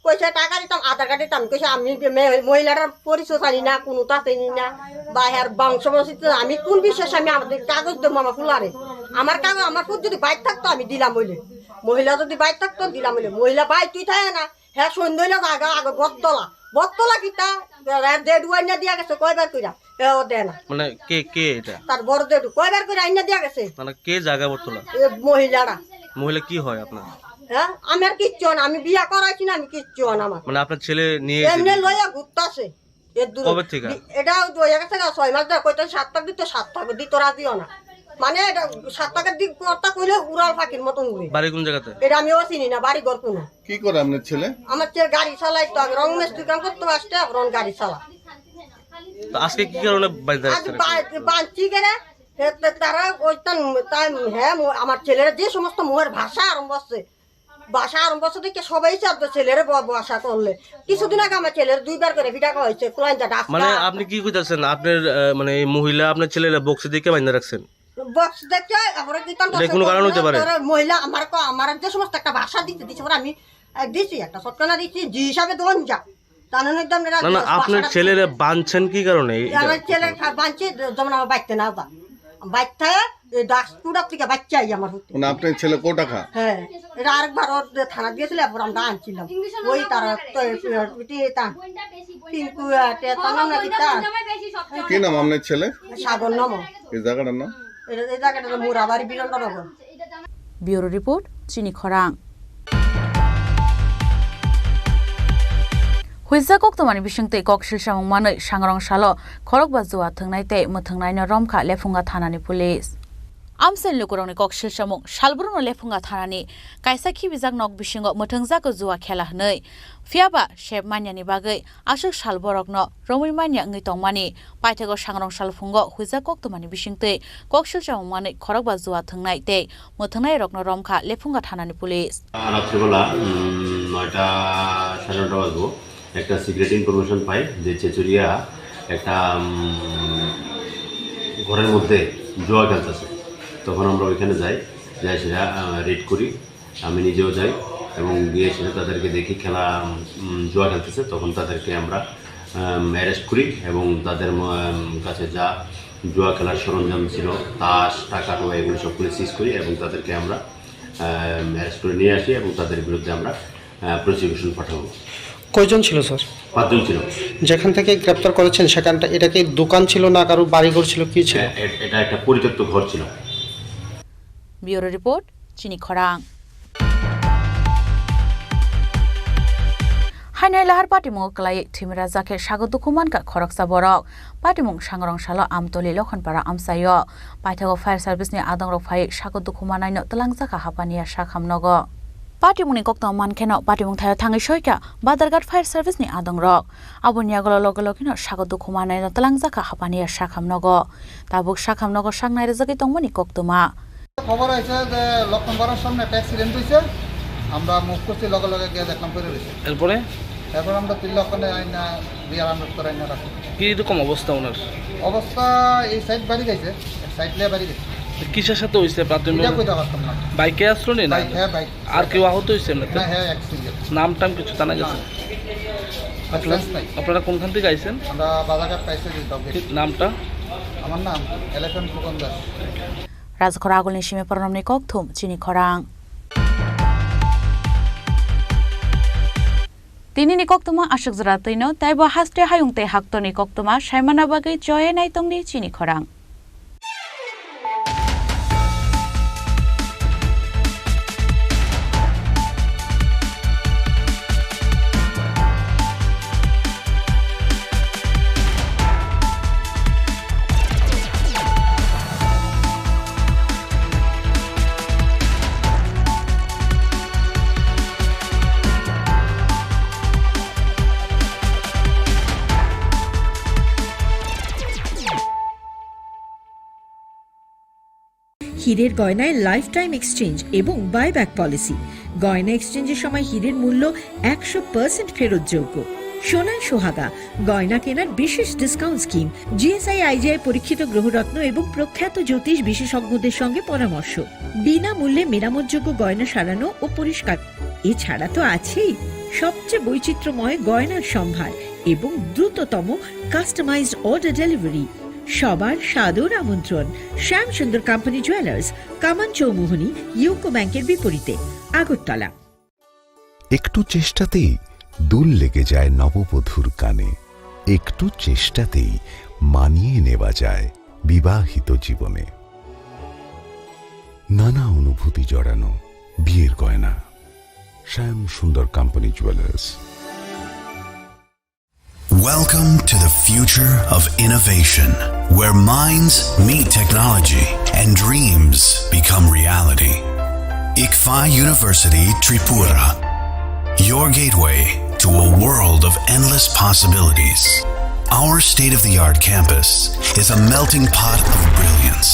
কইছে টাকা দিতাম, আধার কার্ড দিতাম, কইছে আমি মে-, মহিলাটার পরিচয় জানি না, কোনোটা চিনি না, বা এর বংশ বংশিত আমি কোন বিশ্বাসে আমি আমাদের কাগজ দেবো আমার ফুলারে? আমার কাগজ, আমার ফুল যদি বাইক থাকতো আমি দিলাম হইলে, মহিলা যদি বাইক থাকতো দিলাম হইলে, মহিলা বাইক তুই থাকে না। হ্যাঁ, সন্ধ্যা হইলে জাগা আগে বটতলা। বটতলা কিতা? এর জেঠু আইনা দিয়া গেছে কয়বার কইরা। এও দেয় না। মানে কে, কে এটা? তার বড় জেঠু কয়বার কইরা আইনা দিয়া গেছে। মানে কে জাগা বটতলা? এ মহিলারা। মহিলা কি হয় আপনার? হ্যাঁ? আমি আর কিচ্ছু হয় না। আমি বিয়া করাইছি না, আমি কিচ্ছু হয় না আমার। মানে আপনার ছেলে নিয়ে এসে এমনি দিয়েছে? লইয়া ঘুরতাছে। এর দূরে। কবে থেকে? বি-, এটা ওই যে হয়ে গেছে গা, ছয় মাস ধরে কইতে সাত টাকা দিতে, সাত টাকা দিতে রাজিও না। মানে এটা সাত টাকার দিক কথা কইলে উড়াল ফাঁকির মতন উড়ে। বাড়ি কোন জায়গাতে? এটা আমিও চিনি না, বাড়ি ঘর কোনো। কি করে আপনার ছেলে? আমার ছেলে গাড়ি চালায় তো, আগে রং মিস্ত্রি কাম করতো, আসতে এখন গাড়ি চালা। তো আজকে কি কারণে বাড়িতে আজ রাখছেন? বা-, বাঁধছি কেন? হে, তা-, তারা ওই তান, তান, হ্যাঁ, মো-, আমার ছেলেরা যে সমস্ত মুখের ভাষা আরম্ভ হচ্ছে, ভাষা আরম্ভ হচ্ছে দেখে সবাই চাপ তো ছেলেরা ব-, ভাষা করলে। কিছুদিন আগে আমার ছেলের দুইবার করে ফিটা খাওয়া হয়েছে, কুলাইন যা ডাক্তার। মানে আপনি কি কইতাছেন? আপনার, আহ, মানে এই মহিলা আপনার ছেলেরা বক্সে দেখে বাইন্ধা রাখছেন? বক্স দেখে, তারপরে কি তার এটা কোনো কারণ হইতে পারে? তারপরে মহিলা আমার ক-, আমার যে সমস্ত একটা ভাষা দিতে দিছে, পরে আমি, আহ, দিছি একটা সটকানা দিছি, জি হিসাবে দোন যা। তাহলে একদম এরা না, না, যে আপনার ভাষাটা ছেলেরা বানছেন কি কারণে? এই আমার ছেলে খা-, বানছে, যেমন আমার বাইতে না যা। বাইতে, এই ডাক কুড়া থেকে বাচ্চা এই আমার হতে। মানে আপনার ছেলে কোটা খা? হ্যাঁ, এটা আরেকবার ওর যে থানা দিয়েছিল, এরপর আমরা আনছিলাম। ওই তারা তো, এ, এ, এ, তা, পিঙ্কু, এ, তে, তার নাম নাকি তা? কি নাম আপনার ছেলে? সাগর নাম। এই জায়গাটার নাম? এটা, এই জায়গাটা তো মুরাবাড়ি বিরলনগর। Bureau report, Chini Khorang. Huijak koktwmani bisingtwi kok silsamung manwi sangrong salo khorokba jua thwngnai tei mwthwngnaino romkha Lephunga thanani police. Amchaini lukurokni kok silsamung, salbrumno Lephunga thanani kaisa khibijak nok bisingo mwthwngjak jua khela hwnwi. Phiyaba sep manyani bagwi aswk sal borokno romwi manya wngwi tongmani. Paithakgo sangrong salphungo huijak koktwmani bisingtwi kok silsamung manwi khorokba jua thwngnai tei mwthwngnairokno romkha Lephunga thanani police. রাত্রিবেলা, উম, নয়টা, সাড়ে নয়টা বাজবো, একটা secret information পাই যে চেচুরিয়া একটা, উম, ঘরের মধ্যে জুয়া খেলতেছে। তখন আমরা ওইখানে যাই, যাই সেটা, আহ, রেড করি। আমি নিজেও যাই এবং গিয়ে সেটা তাদেরকে দেখি খেলা, উম, জুয়া খেলতেছে, তখন তাদেরকে আমরা, উম, অ্যারেস্ট করি এবং তাদের ম-, উম, কাছে যা জুয়া খেলার সরঞ্জাম ছিল, তাস, টাকা, টোকা, এগুলো সবগুলো সিজ করি এবং তাদেরকে আমরা, উম, অ্যারেস্ট করে নিয়ে আসি এবং তাদের বিরুদ্ধে আমরা, আহ, প্রসিকিউশন পাঠাবো। কয়জন ছিল, স্যার? পাঁচজন ছিল। যেখান থেকে গ্রেপ্তার করেছেন, সেখানটা, এটা কি দোকান ছিল না কারো বাড়িঘর ছিল, কি ছিল? এ-, এ-, এটা একটা পরিত্যক্ত ঘর ছিল। Bureau report, Chini Khorang. Hainai lahar patimung kwlai thwimwi rajak khe sago dukhu mankha khoroksa borok. Patimung sangrong salo Amtoli Lokhonpara amchaio. Paithago fire service ni adongrok phai sago dukhu manaino twlangjak kha Hapania Sakham nogo. Patimungni koktwma mankheno patimung thaio thangwi soikha Badharghat fire service ni adongrok. Aboni yagulo loge logeno sago dukhu manaino twlangjak kha Hapania Sakham nogo. Tabuk Sakham nogo sak nairwjagwi tongmani koktwma. খবর হয়েছে যে লক্ষণপাড়ার সামনে একটা অ্যাক্সিডেন্ট হয়েছে, আমরা মুভ করছি, লগে লগে গিয়ে দেখলাম পড়ে রয়েছে। এরপরে? এরপর আমরা তুললে ওখানে আইনা বিয়ার আনলোড করে আইনা রাখি। কি রকম অবস্থা ওনার? অবস্থা এই সাইড বাড়ি গেছে, এক সাইড লিয়ে বাড়ি গেছে। কিসের সাথে হয়েছে প্রাথমিক? এটা কইতে পারতাম না। বাইকে আসলো নি না? বাইক, হ্যাঁ, বাইক। আর কেউ আহত হয়েছে এমনিতে? না, হ্যাঁ, এক সিঙ্গেল। নাম টাম কিছু জানা গেছে? না। আপনারা, সেন্স নাই। আপনারা কোনখান থেকে আইছেন? আমরা বাজারঘাট পাইছি যে ডগে। কি নামটা? আমার নাম Elephant Phukan Das. Rajkhor agulni simi pornomni kokthum chini khorang. Tinini koktwma aswk jora twino, teibo haste hayung tei haktorni koktwma saimana bagwi choye naitongdi chini khorang. হীরের গয়নায় লাইফ টাইম এক্সচেঞ্জ এবং বাইব্যাক পলিসি। গয়না এক্সচেঞ্জের সময় হীরের মূল্য একশো পার্সেন্ট ফেরতযোগ্য। সোনায় সোহাগা গয়না কেনার বিশেষ ডিসকাউন্ট স্কিম। জিএসআই আইজিআই পরীক্ষিত গ্রহরত্ন এবং প্রখ্যাত জ্যোতিষ বিশেষজ্ঞদের সঙ্গে পরামর্শ। বিনামূল্যে মেরামতযোগ্য গয়না সারানো ও পরিষ্কার। এছাড়া তো আছেই সবচেয়ে বৈচিত্র্যময় গয়নার সম্ভার এবং দ্রুততম কাস্টমাইজড অর্ডার ডেলিভারি। সবার সাদর আমন্ত্রণ শ্যাম সুন্দর কোম্পানি জুয়েলার্স, কামান চৌমুহনী, ইউকো ব্যাংকের বিপরীতে, আগরতলা। একটু চেষ্টাতেই দুল লেগে যায় নববধূর কানে, একটু চেষ্টাতেই মানিয়ে নেওয়া যায় বিবাহিত জীবনে। নানা অনুভূতি জড়ানো বিয়ের গয়না। শ্যাম সুন্দর company jewellers. Welcome to the future of innovation, where minds meet technology and dreams become reality. ICFAI University Tripura, your gateway to a world of endless possibilities. Our state-of-the-art campus is a melting pot of brilliance,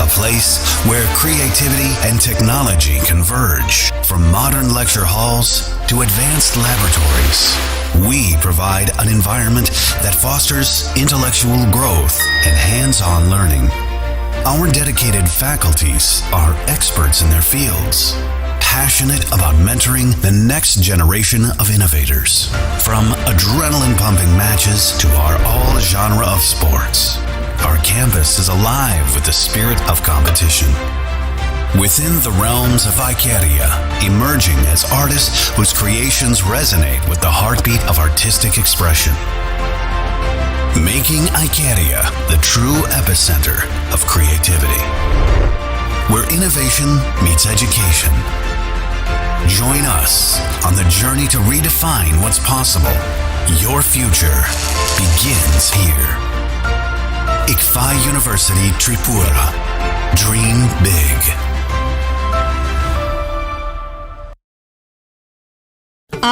a place where creativity and technology converge. From modern lecture halls to advanced laboratories, we provide an environment that fosters intellectual growth and hands-on learning. Our dedicated faculties are experts in their fields, passionate about mentoring the next generation of innovators. From adrenaline-pumping matches to our all-genre of sports, our campus is alive with the spirit of competition. Within the realms of Icaria, emerging as artists whose creations resonate with the heartbeat of artistic expression. Making Icaria the true epicenter of creativity, where innovation meets education. Join us on the journey to redefine what's possible. Your future begins here. ICFAI University Tripura. Dream big.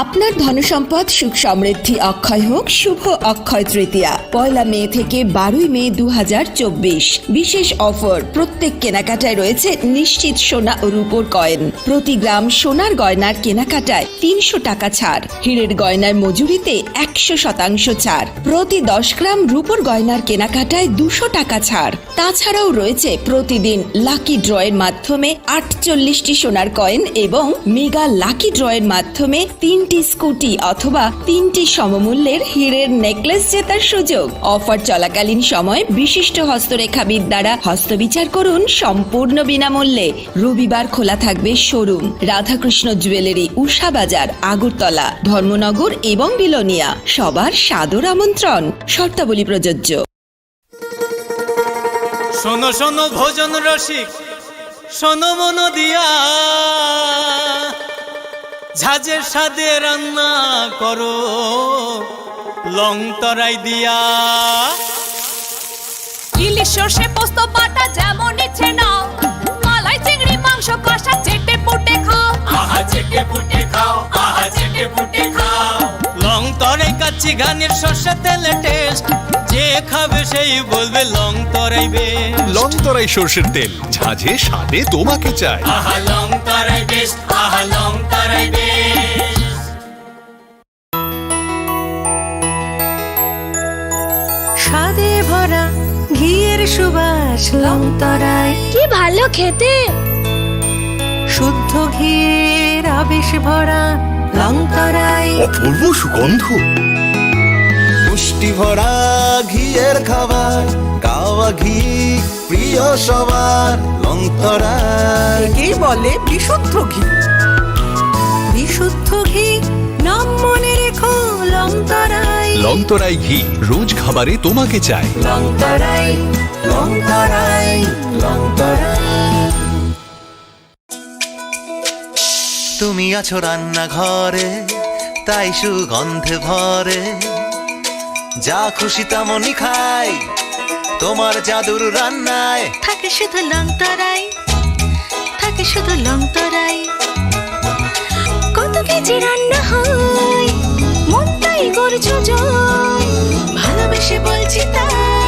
আপনার ধনসম্পদ সুখ সমৃদ্ধি অক্ষয় হোক শুভ অক্ষয় তৃতীয়া, পয়লা মে থেকে বারোই মে দু হাজার চব্বিশ। বিশেষ অফার, প্রত্যেক কেনাকাটায় রয়েছে নিশ্চিত সোনা ও রূপোর কয়েন। প্রতি গ্রাম সোনার গয়নার কেনাকাটায় তিনশো টাকা ছাড়, হীরের গয়নার মজুরিতে একশো শতাংশ ছাড়, প্রতি দশ গ্রাম রূপোর গয়নার কেনাকাটায় দুশো টাকা ছাড়। তাছাড়াও রয়েছে প্রতিদিন লাকি ড্রয়ের মাধ্যমে আটচল্লিশটি সোনার কয়েন এবং মেগা লাকি ড্রয়ের মাধ্যমে তিনটি স্কুটি অথবা তিনটি সমমূল্যের হীরের নেকলেস জেতার সুযোগ। অফার চলাকালীন সময় বিশিষ্ট হস্তরেখাবিদ দ্বারা হস্তবিচার করুন সম্পূর্ণ বিনামূল্যে। রবিবার খোলা থাকবে শোরুম। রাধাকৃষ্ণ জুয়েলারি, উষা বাজার, আগরতলা, ধর্মনগর এবং বিলোনিয়া। সবার সাদর আমন্ত্রণ। শর্তাবলী প্রযোজ্য। শোনো শোনো ভোজন রসিক, শোনো মন দিয়া, ঝাঁঝের স্বাদে রান্না করো লং তরাই দিয়া। ইলিশ সর্ষে পোস্ত বাটা যেমন ইচ্ছে নাও, মালাই চিংড়ি মাংস কষা চেটে পুটে খাও। আহা চেটে পুটে খাও, আহা চেটে পুটে খাও। লং তরাই কাচ্চি ঘানির সর্ষে তেলে টেস্ট, যে খাবে সেই বলবে লং তরাই বেস্ট। লং তরাই সর্ষের তেল, ঝাঁঝে স্বাদে তোমাকে চাই। আহা লং তরাই বেস্ট, আহা লং তরাই বেস্ট। স্বাদে ভরা ঘিয়ের সুবাস লং তরাই। কি ভালো খেতে। শুদ্ধ ঘিয়ের আবেশ ভরা লং তরাই। অপূর্ব সুগন্ধ। পুষ্টি ভরা ঘিয়ের খাবার, কাওয়া ঘি প্রিয় সবার লং তরাই। একেই বলে বিশুদ্ধ ঘি। বিশুদ্ধ ঘি, নাম মনে রেখো লং তরাই। লং তরাই ঘি, রোজ খাবারে তোমাকে চাই। লং তরাই, লং তরাই, লং তরাই। তুমি আছো রান্নাঘরে, তাই সুগন্ধে ভরে। যা খুশি তেমনই খাই, তোমার জাদুর রান্নায়। থাকে শুধু লং তরাই, থাকে শুধু লং তরাই। কত কেজি রান্না হয়, মনটাই করছো জয়। ভালোবেসে বলছি তাই।